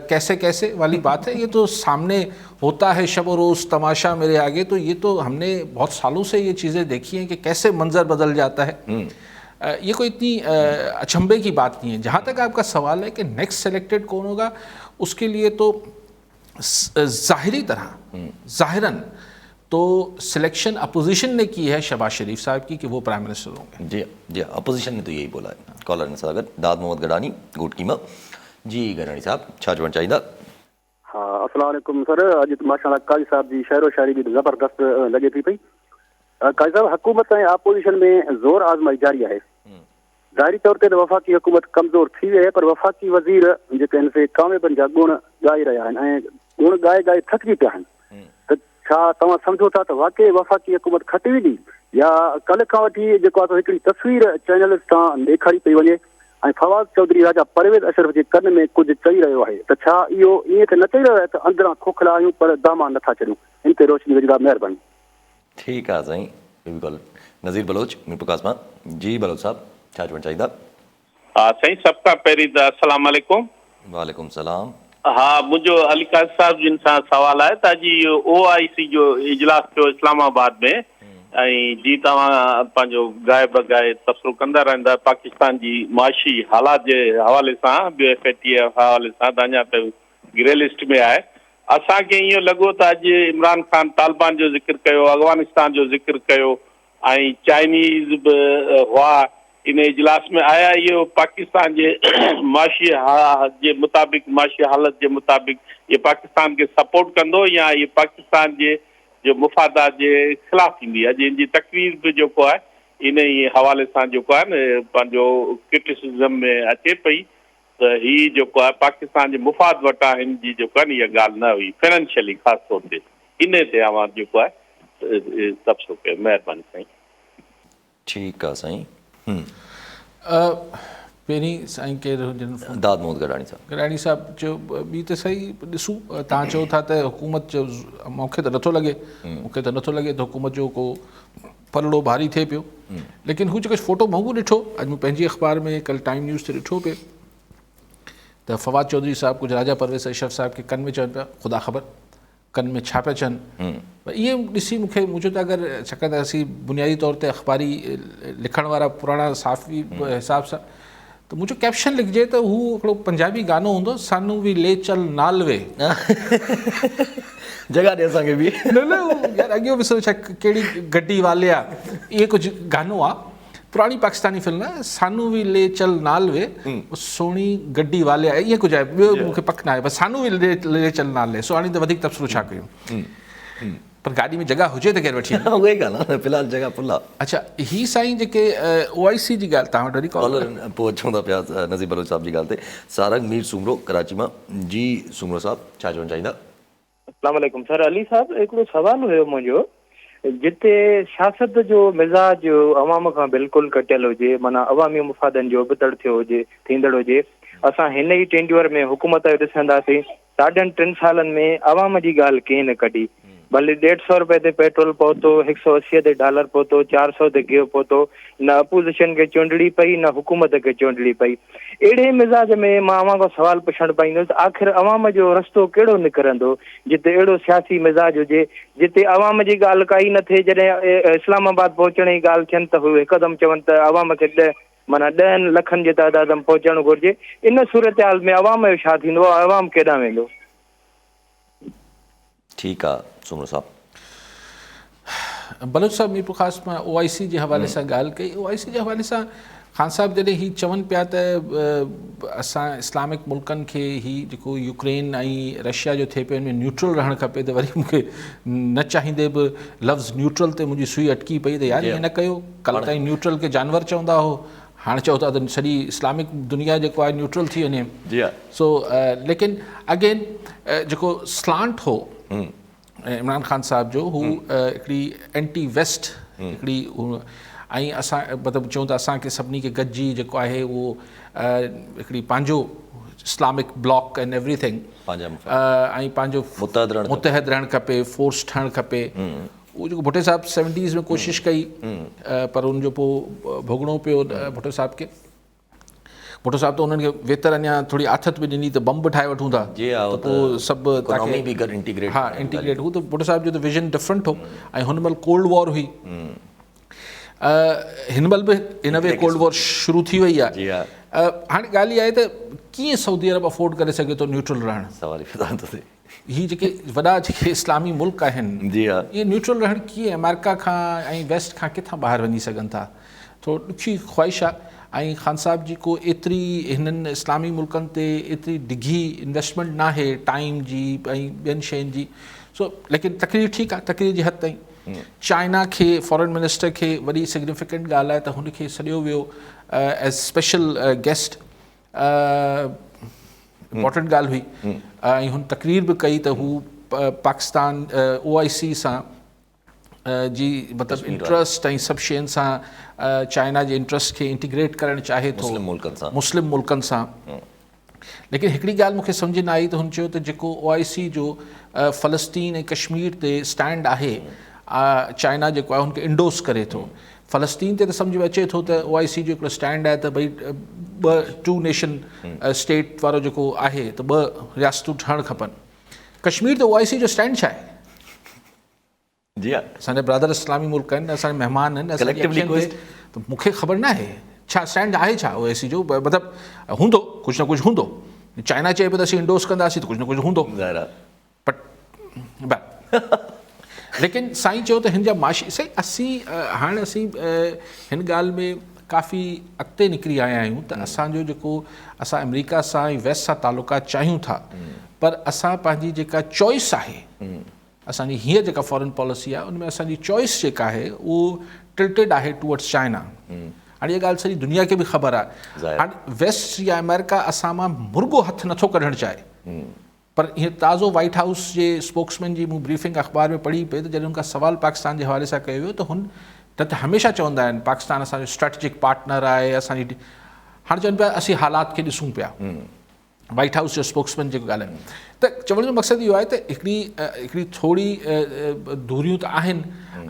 कैसे कैसे वाली बात है, ये तो सामने होता है शब और रोज़ तमाशा मेरे आगे, तो ये तो हमने बहुत सालों से ये चीज़ें देखी हैं कि कैसे मंज़र बदल जाता है, ये कोई इतनी अचंभे की बात नहीं है। जहाँ तक आपका सवाल है कि नेक्स्ट सेलेक्टेड कौन होगा, उसके लिए तो ज़ाहिरी तरह ज़ाहिरन तो सिलेक्शन अपोजिशन ने की है शहबाज शरीफ साहब की कि वो प्राइम मिनिस्टर होंगे। जी जी, अपोजिशन ने तो यही बोला है। कॉलर ने सागर दाद मोहम्मद गडानी घोटकी मां। जी गडानी साहब, छा चवणु चाहींदा? हा, अस्सलाम वालेकुम सर। अॼु माशाअल्लाह काज़ी साहब जी शेरो शायरी बि ज़बरदस्त लॻे थी पई। काज़ी साहब, हुकूमत ऐं अपोजिशन में ज़ोर आज़माई जारी आहे। ज़ाहिरी तौर ते त वफ़ाक़ी हुकूमत कमज़ोर थी वई आहे, पर वफ़ाक़ी वज़ीर जेके आहिनि से कामयाबनि जा गुण ॻाए रहिया आहिनि ऐं गुण ॻाए ॻाए थकिजी पिया आहिनि। त छा तव्हां सम्झो था त वाकई वफ़ाक़ी हुकूमत खटी वेंदी, या कल्ह खां वठी जेको आहे हिकिड़ी तस्वीर चैनल तां ॾेखारी पई वञे ऐं फवाद चौधरी राजा परवेज़ अशरफ जे कन में कुझु चई रहियो आहे, त छा इहो ईअं त न चई रहियो आहे त अंदरां खोखला आहियूं पर दामान नथा छॾियूं? इन ते रोशनी विझंदा, महिरबानी। ठीकु आहे साईं, बिल्कुलु। नज़ीर बलोच मीरपुरखास मां। जी बलोच साहब, छा चवणु चाहींदा? हा साईं, सभ खां पहिरीं त अस्सलाम वालेकुम। वालेकुम सलाम। हा, मुंहिंजो अली काज़ी साहब जिन सां सवाल आहे त अॼु इहो ओ आई सी जो इजलास थियो इस्लामाबाद में, ऐं जीअं तव्हां पंहिंजो गाए बगाए तबसिरो कंदा रहंदा पाकिस्तान जी माशी हालात जे हवाले सां, ॿियो एफ ए टी एफ हवाले सां, त अञा त ग्रे लिस्ट में आहे। असांखे ईअं लॻो त अॼु इमरान ख़ान तालिबान जो ज़िक्र कयो, अफ़गानिस्तान जो ज़िक्र कयो ऐं चाइनीज़ बि हुआ इन इजलास में। आया इहो पाकिस्तान जे माशी जे मुताबिक़, माशी हालत जे मुताबिक़ इहो पाकिस्तान खे सपोर्ट कंदो या इहो पाकिस्तान जे जो मुफ़ादात जे ख़िलाफ़ थींदी? अॼु इन जी तकरीर बि जेको आहे इन ई हवाले सां जेको आहे न पंहिंजो क्रिटिसिज़म में अचे पई त हीउ जेको आहे पाकिस्तान जे मुफ़ाद वटां हिन जी जेको आहे न इहा ॻाल्हि न हुई फाइनेंशियली ख़ासि तौर ते, इन ते अवां जेको आहे तबसिरो कयो, महिरबानी साईं। ठीकु आहे साईं। पहिरीं साईं केरु हुजनि? दाद मोहम्मद गडानी साहब। गडानी साहब चयो, ॿी त सही ॾिसूं, तव्हां चओ था त हुकूमत जो, मूंखे त नथो लॻे, मूंखे त नथो लॻे त हुकूमत जो को पलड़ो भारी थिए पियो, लेकिन हू जेको फोटो मूं बि ॾिठो अॼु मूं पंहिंजी अख़बार में कल्ह टाइम न्यूज़ ते ॾिठो पियो त फवाद चौधरी साहब कुझु राजा परवेज़ अशरफ साहब खे कन में चवनि पिया, ख़ुदा ख़बर कन में छा पिया चवनि। इहे ॾिसी मूंखे, मूं चयो त अगरि छाकाणि त असीं बुनियादी तौर ते अख़बारी लिखण वारा पुराणा साफ़ी हिसाब सां, त मूं चयो कैप्शन लिखिजे त हू हिकिड़ो पंजाबी गानो हूंदो, सानू बि ले चल नाल वे, जॻह ॾे असांखे बि। न न यार अॻियों ॾिसो छा कहिड़ी गड्डी वाले आहे, इहे कुझु गानो आहे, पुराणी पाकिस्तानी फिल्म आहे, सानू बि ले चल नाल वे सोणी गड्डी वाले आहे, ईअं कुझु आहे, ॿियो मूंखे पक न आहे, बसि सानू बि ले चल नाल वे। सो हाणे त वधीक तबसिरो छा कयूं, पर गाॾी में जॻह हुजे त केरु वठी उहा ई ॻाल्हि आहे, फ़िलहाल जॻह फुल आहे। अच्छा, ही साईं जेके ओ आई सी जी ॻाल्हि तव्हां वटि वरी कॉलर पोइ अचूं था पिया नज़ीर बलोच साहब जी ॻाल्हि ते। सारंग मीर सूमरो कराची मां। जी सूमरो साहब, छा चवणु चाहींदा? अस्सलाम वालेकुम सर। अली साहब, हिकिड़ो सवाल हुयो मुंहिंजो, जिते सियासत जो मिज़ाज अवाम खां बिल्कुलु कटियल हुजे, माना अवामी मुफ़ादनि जो उबतड़ थियो हुजे, थींदड़ हुजे, असां हिन ई टेंड्यूअर में हुकूमत जो ॾिसंदासीं, 3.5 सालनि में अवाम जी ॻाल्हि कंहिं न कढी, ڀلي ڏيڍ سئو رپئي تي پيٽرول پهتو، هڪ سئو 80 تي ڊالر پهتو، 400 تي گيهه پهتو، نه اپوزيشن کي چونڊڙي پئي نه حڪومت کي چونڊڙي پئي. اهڙي مزاج ۾ مان اوهان کان سوال پڇڻ پائيندس ته آخر عوام جو رستو ڪهڙو نڪرندو جتي اهڙو سياسي مزاج هجي جتي عوام جي ڳالهه ڪائي نه ٿئي جڏهن اسلام آباد پهچڻ جي ڳالهه ٿين ته هو هڪدم چون ته عوام کي ڏهه معنيٰ ڏهن لکن جي تعداد ۾ پهچڻ گهرجي ان صورتحال ۾ عوام جو ڇا ٿيندو عوام ڪيڏانهن ويندو؟ ٺيڪ آ سومرو صاحب. بلوچ صاحب ميرپورخاص مان او آء سي جي حوالي سان ڳالهه ڪئي او آء سي جي حوالي سان خان صاحب جڏهن هي چون پيا ته اسان اسلامڪ ملڪن کي هي جيڪو يوڪرين ۽ رشيا جو ٿئي پيو ان ۾ نيوٽرل رهڻ کپي ته وري مونکي نه چاهيندي به لفظ نيوٽرل تي منهنجي سوئي اٽڪي پئي ته يار ائين نه ڪيو ڪل تائين نيوٽرل کي جانور چوندا هو هاڻ چئو ٿا ته سڄي اسلامڪ دنيا جيڪو آهي نيوٽرل ٿي وڃي جي ها سو ليڪن اگين جيڪو سلانٽ هو عمران خان صاحب جو هو هڪڙي اينٽي ويسٽ هڪڙي ۽ اسان مطلب چئون ته اسان کي سڀني کي گڏجي جيڪو آهي اهو هڪڙي پنهنجو Islamic block and every thing ۽ پنهنجو متحد رهڻ کپي فورس ٺهڻ کپي اهو جيڪو ڀٽي صاحب سيونٽيز ۾ ڪوشش ڪئي پر ان جو پوء ڀوڳڻو پيو ڀٽو صاحب کي ڀٽو صاحب ته انهن کي ويتر اڃا ٿوري آٿت به ڏني ته بم به ٺاهي وٺون ٿا جي ها ته پوء سڀ اڪانومي به گڏ انٽيگريٽ ها انٽيگريٽ هو ته ڀٽو صاحب جو ته ويزن ڊفرنٽ هو ۽ هن مهل ڪولڊ وار هئي هن مهل به ان وي ڪولڊ وار شروع ٿي وئي آهي جي ها هاڻي ڳالهه اها آهي ته ڪيئن سعودي عرب افورڊ ڪري سگهي ٿو نيوٽرل رهڻ سوال ئي پيدا نٿو ٿئي هي جيڪي وڏا جيڪي اسلامي ملڪ آهن جي ها اهي نيوٽرل رهڻ ڪيئن آمريڪا کان ۽ ويسٽ کان ڪٿان ٻاهر وڃي سگهن ٿا ٿورو ڏکي خواهش آهي ۽ خان صاحب جي ڪو ايتري هنن اسلامي ملڪن تي ايتري ڊگهي انويسٽمينٽ ناهي ٽائيم جي ۽ ٻين شين جي سو ليڪن تقرير ٺيڪ آهي تقرير جي حد تائين چائنا کي فارن منسٽر کي وڏي سگنيفڪنٽ ڳالهه آهي ته هن کي سڏيو ويو ايز اسپيشل گيسٽ امپورٽنٽ ڳالهه هئي ۽ هن تقرير به ڪئي ته هو پاڪستان او آء سي سان جي مطلب انٽرسٽ ۽ سڀ شين سان چائنا جي انٽرسٽ کي انٽيگريٽ ڪرڻ چاهي ٿو مسلم ملڪن سان ليڪن هڪڙي ڳالهه مونکي سمجھ نه آئي ته هن چيو ته جيڪو او آء سي جو فلسطين ۽ ڪشمير تي اسٽينڊ آهي چائنا جيڪو آهي هن کي انڊوس ڪري ٿو فلسطين تي ته سمجهه ۾ اچي ٿو ته او آء سي جو هڪڙو اسٽينڊ آهي ته ڀئي ٻه ٽو نيشن اسٽيٽ وارو جيڪو آهي ته ٻه رياستون ٺهڻ کپن. ڪشمير تي او آء سي جو اسٽينڊ ڇا آهي؟ جي ها. اسان جا برادر اسلامي ملڪ آهن اسان جا مهمان آهن اسان جي اکين تي ته مون کي خبر نه آهي ڇا اسٽينڊ آهي ڇا او آء سي جو مطلب هوندو ڪجهه نه ڪجهه هوندو چائنا چئي پيو ته اسين انڊورس ڪنداسين ته ڪجهه نه ڪجهه هوندو. ظاهر آهي. پٽ ليڪن سائين چيو ته هن جا معاشي سائين اسين هاڻ اسين هن ڳالهه ۾ ڪافي اڳتي نڪري آيا آهيون ته اسان جو جيڪو اسان آمريڪا سان ۽ ويسٽ سان تعلقات چاهيون ٿا پر اسان پنهنجي جيڪا چوائس آهي اسان جي هينئر جيڪا فارن پاليسي آهي ان ۾ اسان جي چوائس جيڪا آهي اهو ٽلٽيڊ آهي ٽوورڊس چائنا هاڻي اها ڳالهه سڄي دنيا کي به خبر آهي هاڻي ويسٽ يا آمريڪا اسان مان مرڳو هٿ نٿو ڪڍڻ چاهي پر هينئر تازو وائيٽ هائوس جي اسپوڪس مين جي مون بريفنگ اخبار ۾ پڙهي پئي ته جڏهن هن کان سوال پاڪستان جي حوالي سان ڪيو ويو ته هن نه ته هميشه چوندا آهن پاڪستان اسان جو اسٽريٽجڪ پارٽنر آهي اسان جي هاڻي چون پيا اسين حالات کي ڏسون پيا وائيٽ هائوس جو اسپوڪس مين جيڪو ڳالهائي ته چوڻ جو مقصد اهو آهي ته هڪڙي هڪڙي ٿوري دوريون ته آهن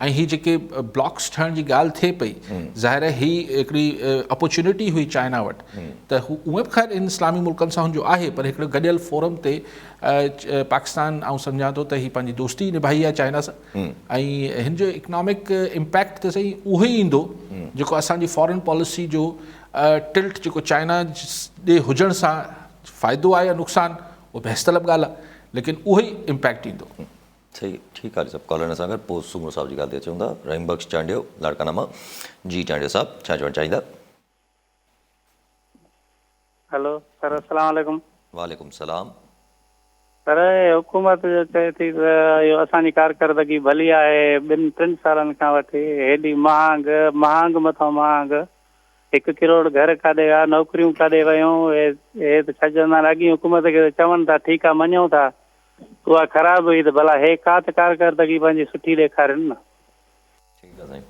۽ هي جيڪي بلاڪس ٺهڻ جي ڳالهه ٿئي پئي ظاهر آهي هي هڪڙي اپورچونيٽي هئي چائنا وٽ ته هو اونئن به خير ان اسلامي ملڪن سان هن جو آهي پر هڪڙو گڏيل فورم تي پاڪستان آئون سمجهان ٿو ته هي پنهنجي دوستي نڀائي آهي چائنا سان ۽ هن جو اڪنامڪ امپيڪٽ ته سائين اهو ئي ايندو جيڪو اسان جي فارن پاليسي جو ٽلٽ جيڪو چائنا ڏي هجڻ سان فائدو آهي يا نقصان اهو بحث طلب ڳالهه آهي ليڪن اهو ئي امپيڪٽ ايندو. صحيح ٺيڪ آ سڀ ڪالر سان گڏ پوء سومرو صاحب جي ڳالهه تي اچون ٿا رحيم بخش چانڊيو لاڙڪاڻا مان جي چانڊيو صاحب ڇا چوڻ چاهيندا. هلو سر السلام عليڪم. وعليڪم السلام. سر هي حڪومت جو چئي ٿي ته اهو اسان جي ڪارڪردگي ڀلي آهي ٻن ٽن سالن کان وٺي هيڏي مهانگ مهانگ مٿان مهانگ هڪ ڪروڙ گهر ڪاڏي ويا نوڪريون ڪاڏي ويون اهي اهي ته ڇا چوندا آهن اڳين حڪومت کي ته چون ٿا ٺيڪ آهي مڃون ٿا اها خراب هئي ته ڀلا هي ڪا ته ڪارڪردگي پنهنجي سٺي ڏيکارين نه. ٺيڪ آهي سائين.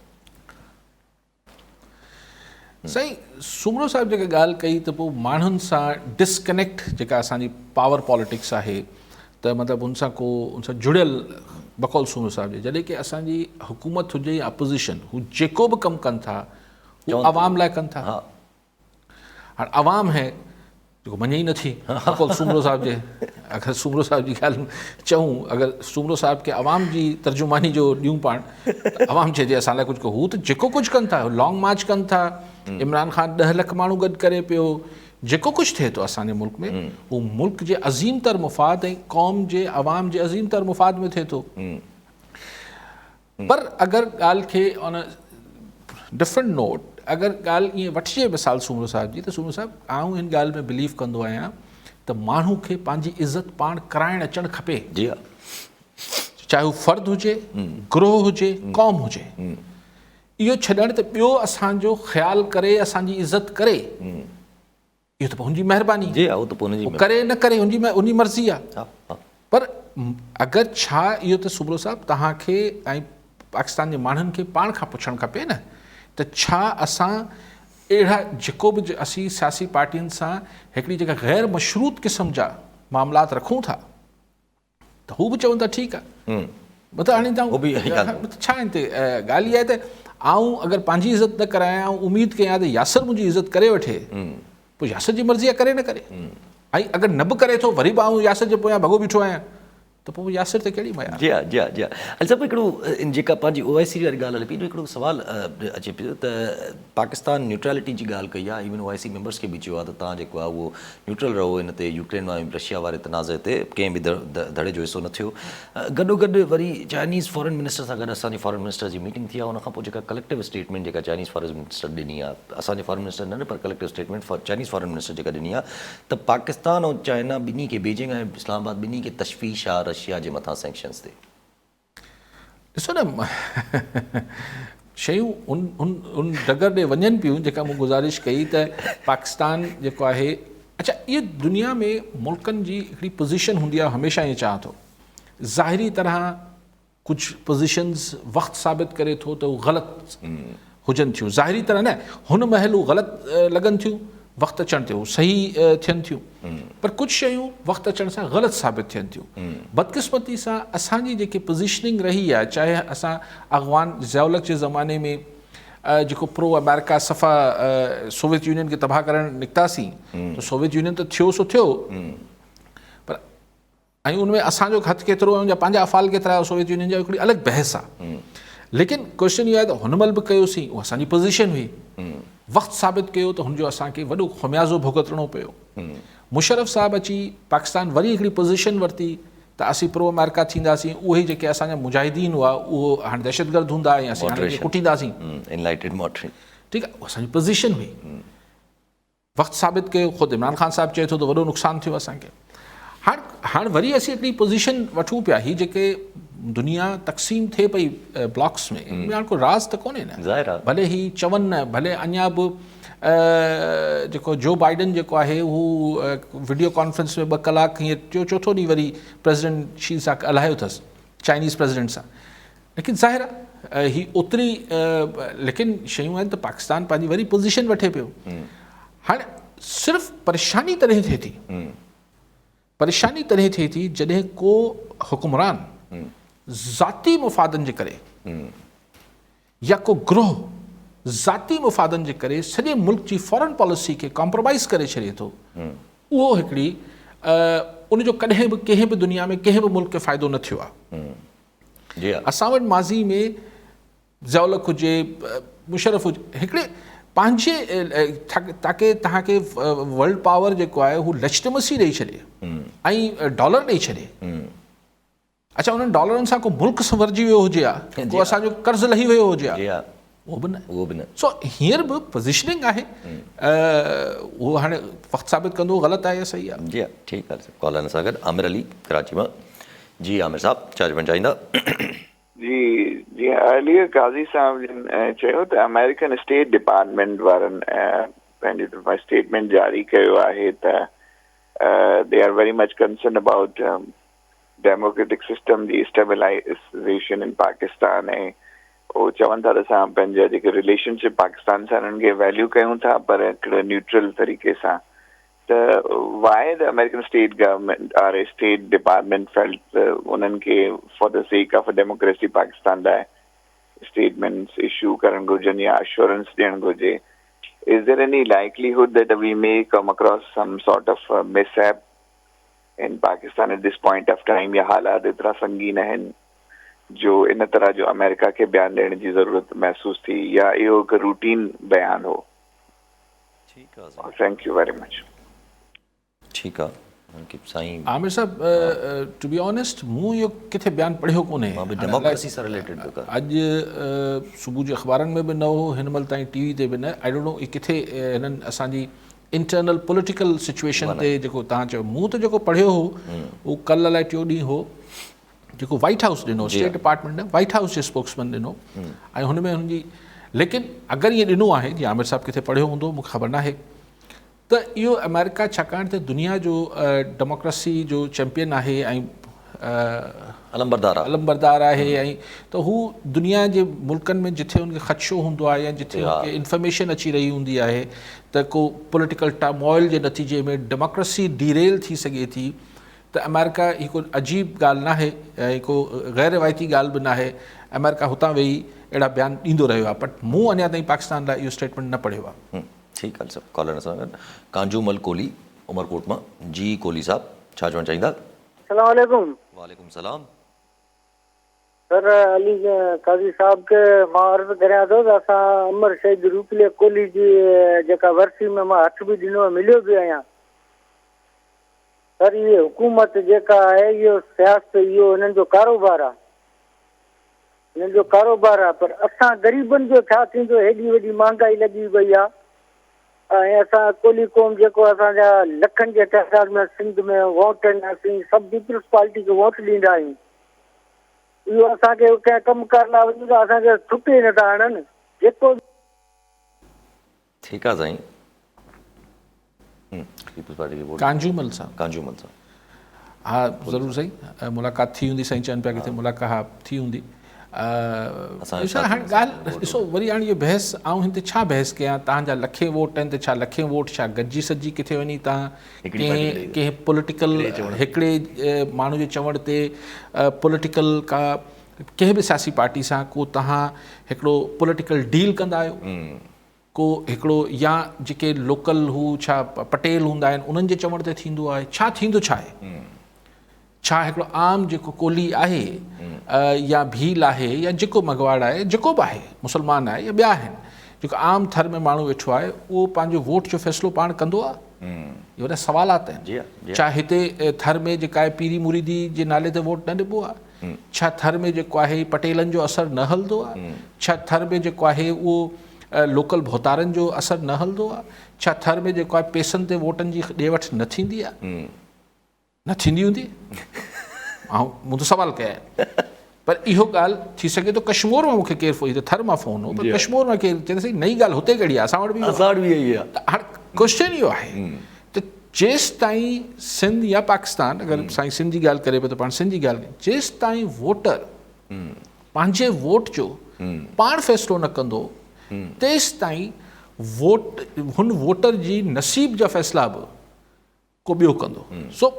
سائين سومرو صاحب جيڪا ڳالهه ڪئي ته پوء ماڻهن سان ڊسڪنيڪٽ جيڪا اسان جي پاور پاليٽڪس آهي ته مطلب ان سان ڪو ان سان جڙيل بقول سومرو صاحب جي جڏهن ڪي اسان جي حڪومت هجي يا اپوزيشن هو جيڪو به ڪم ڪن ٿا هو عوام لاء ڪن ٿا. هاڻ عوام هي جيڪو مڃي ئي نٿي بقول سومرو صاحب جي اگر سومرو صاحب جي ڳالهه چئون اگر سومرو صاحب کي عوام جي ترجماني جو ڏيون پاڻ ته عوام چئي ٿي اسان لاء ڪجهه هو ته جيڪو ڪجهه ڪن ٿا لانگ مارچ ڪن ٿا عمران خان 10 لک ماڻهو گڏ ڪري پيو جيڪو ڪجهه ٿئي ٿو اسان جي ملڪ ۾ اهو ملڪ جي عظيم تر مفاد ۽ قوم جي عوام جي عظيم تر مفاد ۾ ٿئي ٿو پر اگر ڳالهه کي آن ا ڊفرنٽ نوٽ اگر ڳالهه ائين وٺجي مثال سومرو صاحب جي ته سومرو صاحب آئون هن ڳالهه ۾ بليف ڪندو آهيان ته ماڻهو کي پنهنجي عزت پاڻ ڪرائڻ اچڻ کپي. جي ها. چاهي هو فرد هجي، گروهه هجي، قوم هجي. اهو ڇڏڻ ته ٻيو اسان جو خيال ڪري اسان جي عزت ڪري. اهو ته پوء هن جي مهرباني. جي ها اهو ته پوء هن جي مهرباني. ڪري نه ڪري هن جي هن جي مرضي آ. ها ها. پر اگر ڇا اهو ته سومرو صاحب توهان کي ۽ پاڪستان جي ماڻهن کي پاڻ کان پڇڻ کپي نه ته ڇا اسان اهڙا جيڪو به اسين سياسي پارٽين سان هڪڙي جيڪا غير مشروط قسم جا معاملات رکون ٿا ته هو به چون ٿا ٺيڪ آهي مطلب هاڻي توهان ڇا هن تي ڳالهه اها آهي ته آئون اگر پنهنجي عزت نه ڪرايان آئون اميد ڪيان ته ياسر منهنجي عزت ڪري وٺي پوء ياسر جي مرضي آهي ڪري نه ڪري ۽ اگر نه به ڪري ٿو وري به آئون ياسر جي پويان ڀڳو بيٺو آهيان ته پوء ياسر تي ڪهڙي ميار؟ جي ها جي ها جي ها علي صاحب هڪڙو ان جيڪا پنهنجي او آء سي واري ڳالهه هلي پئي ان هڪڙو سوال اچي پيو ته پاڪستان نيوٽرالٽي جي ڳالهه ڪئي آهي ايون او آء سي ميمبرس کي به چيو آهي ته توهان جيڪو آهي اهو نيوٽرل رهو ان تي يوڪرين ۽ رشيا واري تنازعي تي ڪنهن به ڌڙي جو حصو نه ٿيو. گڏوگڏ وري چائنيز فارن منسٽر سان گڏ اسان جي فارن منسٽر جي ميٽنگ ٿي آهي ان کان پوء جيڪا ڪليڪٽو اسٽيٽمينٽ جيڪا چائنيز فارن منسٽر ڏني آهي اسان جي فارن منسٽر نه پر collective statement Chinese foreign minister جيڪا ڏني آهي ته پاڪستان ۽ چائنا ٻنهي کي بيجنگ ۽ اسلام آباد ٻنهي کي تشويش آهي رشيا جي مٿان سينڪشنز تي. ڏسو نه شيون ان ان ان ڊگر ڏي وڃن پيون جيڪا مون گذارش ڪئي ته پاڪستان جيڪو آهي اڇا اهي دنيا ۾ ملڪن جي هڪڙي پوزيشن هوندي آهي هميشه ائين چاهان ٿو ظاهري طرح ڪجهه پوزيشنز وقت ثابت ڪري ٿو ته هو غلط هجن ٿيون ظاهري طرح نه هن مهل هو غلط لڳن ٿيون وقت اچڻ تي هو صحيح ٿين ٿيون پر ڪجهه شيون وقت اچڻ سان غلط ثابت ٿين ٿيون بدقسمتي سان اسان جي جيڪي پوزيشننگ رهي آهي چاهي اسان اغوان ضياء الحق جي زماني ۾ جيڪو پرو آمريڪا صفا سوويت يونين کي تباهه ڪرڻ نڪتاسين ته سوويت يونين ته ٿيو سو ٿيو پر ۽ ان ۾ اسان جو هٿ ڪيترو ۽ ان جا پنهنجا افعال ڪيترا سوويت يونين جا هڪڙي الڳ بحث آهي ليڪن ڪوشچن اهو آهي ته هن مهل به ڪيوسين اها اسان جي پوزيشن هئي وقت ثابت ڪيو ته هن جو اسان کي وڏو خميازو ڀڳتڻو پيو مشرف صاحب اچي پاڪستان وري هڪڙي پوزيشن ورتي ته اسين پرو آمريڪا ٿينداسين اهي جيڪي اسان جا مجاهدين هئا اهو هاڻي دهشتگرد هوندا ۽ اسين هاڻي ڪٽينداسين ٺيڪ آهي اسان جي پوزيشن هئي وقت ثابت ڪيو، خود عمران خان صاحب چئي ٿو ته وڏو نقصان ٿيو اسان کي. هاڻ هاڻ وري اسين هڪڙي پوزيشن وٺون پيا، هي جيڪي دنيا تقسيم ٿئي پئي بلاڪس ۾ ان ۾ هاڻ ڪو راز ته ڪونهي نه، ظاهر آهي. ڀلي هي چون نه، ڀلي اڃا به جيڪو جو بائيڊن جيڪو آهي هو وڊيو ڪانفرنس ۾ 2 ڪلاڪ هينئر ٽيون چوٿون ڏينهن وري پريزيڊنٽ شي سان ڳالهايو اٿس چائنيز پريزيڊنٽ سان، ليڪن ظاهر آهي هي اوتري ليڪن شيون آهن ته پاڪستان پنهنجي وري پوزيشن وٺي پيو هاڻي صرف پريشاني تڏهن ٿئي ٿي پريشاني تڏهن ٿئي ٿي جڏهن ڪو حڪمران ذاتي مفادن جي ڪري يا ڪو گروهه ذاتي مفادن جي ڪري سڄي ملڪ جي فارن پاليسي کي ڪمپرومائز ڪري ڇڏي ٿو اهو هڪڙي ان جو ڪڏهن به ڪنهن به دنيا ۾ ڪنهن به ملڪ کي فائدو نه ٿيو آهي جي ها. اسان وٽ ماضي ۾ ضياء الحق هجي مشرف هجي هڪڙي پنهنجي تاڪي توهان کي ورلڊ پاور جيڪو آهي هو ليجٽمسي ڏئي ڇڏي ۽ ڊالر ڏئي ڇڏي اڇا انهن ڊالرن سان ڪو ملڪ سنورجي ويو هجي ها ڪو اسان جو قرض لهي ويو هجي ها اهو به نه اهو به نه سو هينئر به پوزيشننگ آهي اهو هاڻي وقت ثابت ڪندو غلط آهي يا صحيح آهي. جي ها ٺيڪ آهي ڪالر سان گڏ عامر علي ڪراچي مان جي عامر صاحب ڇا چوڻ چاهيندا. جي جي علي قاضي صاحب جن چيو ته آمريڪن اسٽيٽ ڊپارٽمينٽ وارن پنهنجي طرفان اسٽيٽمينٽ جاري ڪيو آهي ته they are very much concerned about democratic system جي اسٽيبلائيزيشن ان پاڪستان ۽ هو چون ٿا ته اسان پنهنجا جيڪي رليشن شپ پاڪستان سان انهن کي ويليو ڪيون ٿا پر هڪڙي نيوٽرل طريقي سان ته why the American state government or state department felt ته انهن کي for the sake of democracy Pakistan لاء اسٽيٽمينٽس اشو ڪرڻ گهرجن يا اشورنس ڏيڻ گهرجي is there any likelihood that we may come across some sort of mishap in Pakistan at this point of time يا حالات ايترا سنگين آهن جو ان طرح جو آمريڪا کي بيان ڏيڻ جي ضرورت محسوس ٿي يا اهو هڪ روٽين بيان هو. ٺيڪ آ سائين. Thank you very much. ٺيڪ آ سائين. عامر صاحب ٽو بي آنيسٽ مون اهو ڪٿي بيان پڙهيو ڪونهي. مان به ڊيموڪريسي سان رليٽيڊ پيو ڪر. اڄ صبح جي اخبارن ۾ به نه هو هن مهل تائين ٽي وي تي به نه I don't know اهي ڪٿي هنن اسان جي انٽرنل پوليٽيڪل سچويشن تي جيڪو توهان چيو مون ته جيڪو پڙهيو هو اهو ڪل الائي ٽيون ڏينهن هو جيڪو وائيٽ هائوس ڏنو اسٽيٽ ڊپارٽمينٽ نه وائيٽ هائوس جي اسپوڪسمين ڏنو ۽ هن ۾ هن جي ليڪن اگر ائين ڏنو آهي جي عامر صاحب ڪٿي پڙهيو هوندو مونکي خبر ناهي ته اهو آمريڪا ڇاڪاڻ ته دنيا جو ڊيموڪريسي جو چيمپيئن آهي ۽ علمبردار علمبردار آهي ۽ ته هو دنيا جي ملڪن ۾ جٿي ان کي خدشو هوندو آهي يا جٿي ان کي انفارميشن اچي رهي هوندي آهي ته ڪو پوليٽيڪل ٽرموائل جي نتيجي ۾ ڊيموڪريسي ڊيريل ٿي سگهي ٿي ته آمريڪا هي ڪو عجيب ڳالهه ناهي ۽ ڪو غير روايتي ڳالهه به ناهي آمريڪا هتان ويهي اهڙا بيان ڏيندو رهيو آهي بٽ مون اڃا تائين پاڪستان لاء اهو اسٽيٽمينٽ نه پڙهيو آهي. ٺيڪ آهي صاحب ڪالر سان گڏ ڪانجو مل ڪولهي عمرڪوٽ مان جي ڪولهي صاحب ڇا چوڻ چاهيندا. السلام عليڪم. وعليڪم السلام. سر علي قاضي صاحب کي مان عرض ڪريان ٿو ته اسان امر شهيد روپلي ڪولهي جي جيڪا ورسي ۾ مان هٿ به ڏنو ۽ مليو به آهيان سر اهي حڪومت جيڪا آهي اهو سياست اهو هنن جو ڪاروبار آهي هنن جو ڪاروبار آهي پر اسان غريبن جو ڇا ٿيندو هيڏي وڏي مهانگائي لڳي وئي آهي ۽ اسان ڪولهي قوم جيڪو اسان جا لکن جي تعداد ۾ سنڌ ۾ ووٽ آهن اسين سڀ پيپلز پارٽي کي ووٽ ڏيندا آهيون اهو اسان کي ڪنهن ڪم ڪار لاء وڃون ته اسان کي ٿڪ ئي نٿا هڻن جيڪو ٺيڪ آ سائين پيپلز پارٽي کي ووٽ ڪانجومل صاحب ڪانجومل صاحب ها ضرور سائين ملاقات ٿي هوندي سائين چون پيا ڪٿي ملاقات ٿي هوندي هاڻي ڳالهه ڏسو وري هاڻي اهو بحث آئون هن تي ڇا بحث ڪيان تهان جا لکين ووٽ آهن ته ڇا لکين ووٽ ڇا گڏجي سڏجي ڪٿي وڃي تهان ڪنهن ڪنهن پوليٽيڪل هڪڙي ماڻهو جي چوڻ تي پوليٽيڪل ڪا ڪنهن به سياسي پارٽي سان ڪو توهان هڪڙو پوليٽيڪل ڊيل ڪندا آهيو ڪو هڪڙو يا جيڪي لوڪل هو ڇا پٽيل هوندا آهن انهن جي چوڻ تي ٿيندو آهي ڇا ٿيندو ڇا آهي ڇا هڪڙو عام جيڪو ڪولهي آهي يا ڀيل آهي يا جيڪو مگواڙ آهي جيڪو به آهي مسلمان آهي يا ٻيا آهن جيڪو عام ٿر ۾ ماڻهو ويٺو آهي اهو پنهنجو ووٽ جو فيصلو پاڻ ڪندو آهي اهي وڏا سوالات آهن ڇا هتي ٿر ۾ جيڪا آهي پيري مريدي جي نالي تي ووٽ نه ڏبو آهي ڇا ٿر ۾ جيڪو آهي پٽيلن جو اثر نه هلندو آهي؟ ڇا ٿر ۾ جيڪو آهي اهو لوڪل ڀوتارن جو اثر نه هلندو آهي؟ ڇا ٿر ۾ جيڪو آهي پيسن تي ووٽن جي ڏي وٺ نه ٿيندي آهي؟ نه ٿيندي هوندي؟ آئون مون ته سوال ڪيا آهن پر اهو ڳالهه ٿي سگهي ٿو ڪشمور مان مونکي ڪير فون هي ته ٿر مان فون هو پر ڪشمور مان ڪير چئي سائين نئين ڳالهه هتي ڪهڙي آهي اسان وٽ به اسان وٽ به اهي آهي ته هاڻي ڪوشچن اهو آهي ته جيستائين سنڌ يا پاڪستان اگر سائين سنڌ جي ڳالهه ڪري پيو ته پاڻ سنڌ جي ڳالهه ڪيون جيستائين ووٽر پنهنجي ووٽ جو پاڻ فيصلو نه ڪندو تيستائين ووٽ هن ووٽر جي نصيب جا فيصلا به ڪو ٻيو ڪندو سو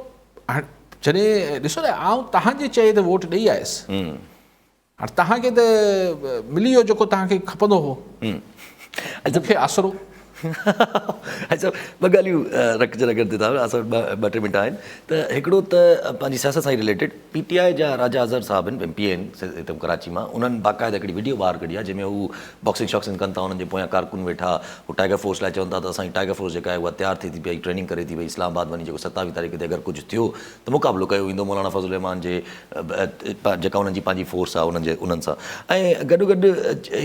جڏهن ڏسو نه آئون تهان جي چئي تي ووٽ ڏئي آيس هاڻ توهان کي ته ملي ويو جيڪو توهان کي کپندو هو. مون کي آسرو. اڇا ٻه ڳالهيون رکجن اگر تي اسان وٽ ٻه ٽي منٽ آهن ته هڪڙو ته پنهنجي سياست سان ئي رليٽيڊ پي ٽي آء جا راجا اظهر صاحب آهن ايم پي اي آهن هتي ڪراچي مان انهن باقاعده هڪڙي وڊيو ٻاهر ڪڍي آهي جنهن ۾ هو باڪسنگ شاڪسنگ ڪن ٿا انهن جي پويان ڪارڪن ويٺا هو ٽائيگر فورس لاء چون ٿا ته اسان جي ٽائيگر فورس جيڪا آهي اها تيار ٿي ٿي پئي ٽريننگ ڪري ٿي پئي اسلام آباد وڃي جيڪو 27 تاريخ تي اگر ڪجهه ٿيو ته مقابلو ڪيو ويندو مولانا فضل الرحمان جي جيڪا انهن جي پنهنجي فورس آهي انهن جي انهن سان ۽ گڏو گڏ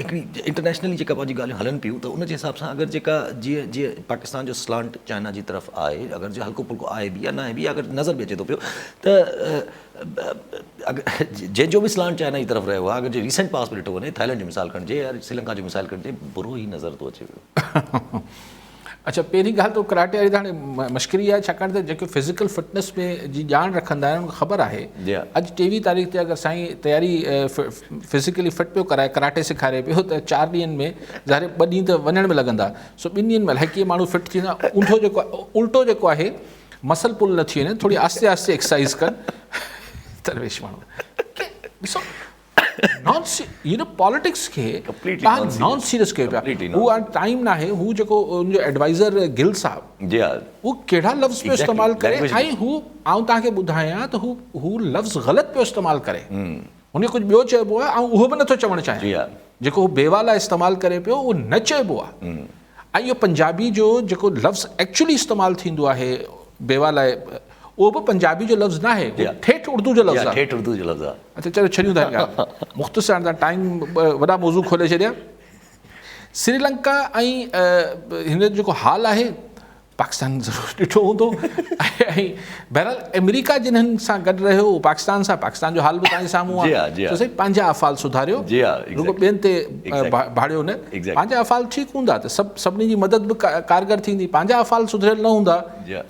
هڪڙي انٽرنيشنلي جيڪا پنهنجي ڳالهيون هلن پيون ته ان جي حساب سان اگر جيڪا جيئن جيئن پاڪستان جو سلانٽ چائنا جي طرف آهي اگر جي هلڪو ڦلڪو آهي به يا ناهي به اگر نظر به اچي ٿو پيو ته اگر جنهن جو به سلانٽ چائنا جي طرف رهيو آهي اگر جي ريسنٽ پاس ۾ ڏٺو وڃي ٿائلينڊ جو مثال کڻجي يا سريلنڪا جو مثال کڻجي برو ئي نظر ٿو اچي پيو. اڇا پهرين ڳالهه ته ڪراٽي واري ته هاڻي مشڪري آهي ڇاڪاڻ ته جيڪي فزيڪل فٽنس ۾ جي ڄاڻ رکندا آهن انهن کي خبر آهي اڄ 23 تاريخ تي اگر سائين تياري فزيڪلي فٽ پيو ڪرائي ڪراٽي سيکاري پيو ته 4 ڏينهن ۾ ظاهر 2 ڏينهن ته وڃڻ ۾ لڳندا سو 2 ڏينهن ۾ الائي ڪيئن ماڻهو فٽ ٿيندا اونڌو جيڪو الٽو جيڪو آهي مسل پل نه ٿي وڃي ٿوري آهستي آهستي ايڪسرسائز ڪن درويش ماڻهو ڏسو نان يو نو پاليٽڪس کي توهان نان سيريس ڪيو پيا هو هاڻ ٽائيم ناهي هو جيڪو ان جو ايڊوائزر گل صاحب جي ها هو ڪهڙا لفظ پيو استعمال ڪري ۽ هو آئون توهان کي ٻڌايان ته هو هو لفظ غلط پيو استعمال ڪري هن کي ڪجهه ٻيو چئبو آهي آئون اهو به نٿو چوڻ چاهيان جيڪو هو بيوا لاء استعمال ڪري پيو اهو نه چئبو آهي ۽ اهو پنجابي جو جيڪو لفظ ايڪچولي استعمال ٿيندو آهي بيوا لاء اهو به پنجابي جو لفظ ناهي اهو ٺيٺ اردو جو لفظ آهي. ٺيٺ اردو جو لفظ آهي. اڇا چلو ڇڏيون ٿا ڳالهه مختصر هاڻي تان ٽائيم وڏا موضوع کولي ڇڏيا. سري لنڪا ۽ هن جو جيڪو حال آهي پاڪستان ضرور ڏٺو هوندو ۽ بهرحال آمريڪا جنھن سان گڏ رهيو اهو پاڪستان سان پاڪستان جو حال به توهان جي سامهون آهي سو سائين پنهنجا افعال سڌاريو رڳو ٻين تي ڀاڙيو نه پنهنجا افعال ٺيڪ هوندا ته سڀ سڀني جي مدد به ڪارگر ٿيندي پنهنجا افعال سڌريل نه هوندا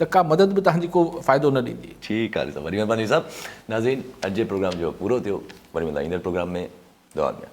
ته ڪا مدد به توهان جي ڪو فائدو نه ڏيندي. ٺيڪ آهي وڏي مهرباني صاحب ناظرين اڄ جي پروگرام جو وقت پورو ٿيو وري ملندا ايندڙ پروگرام ۾ دعا ۾.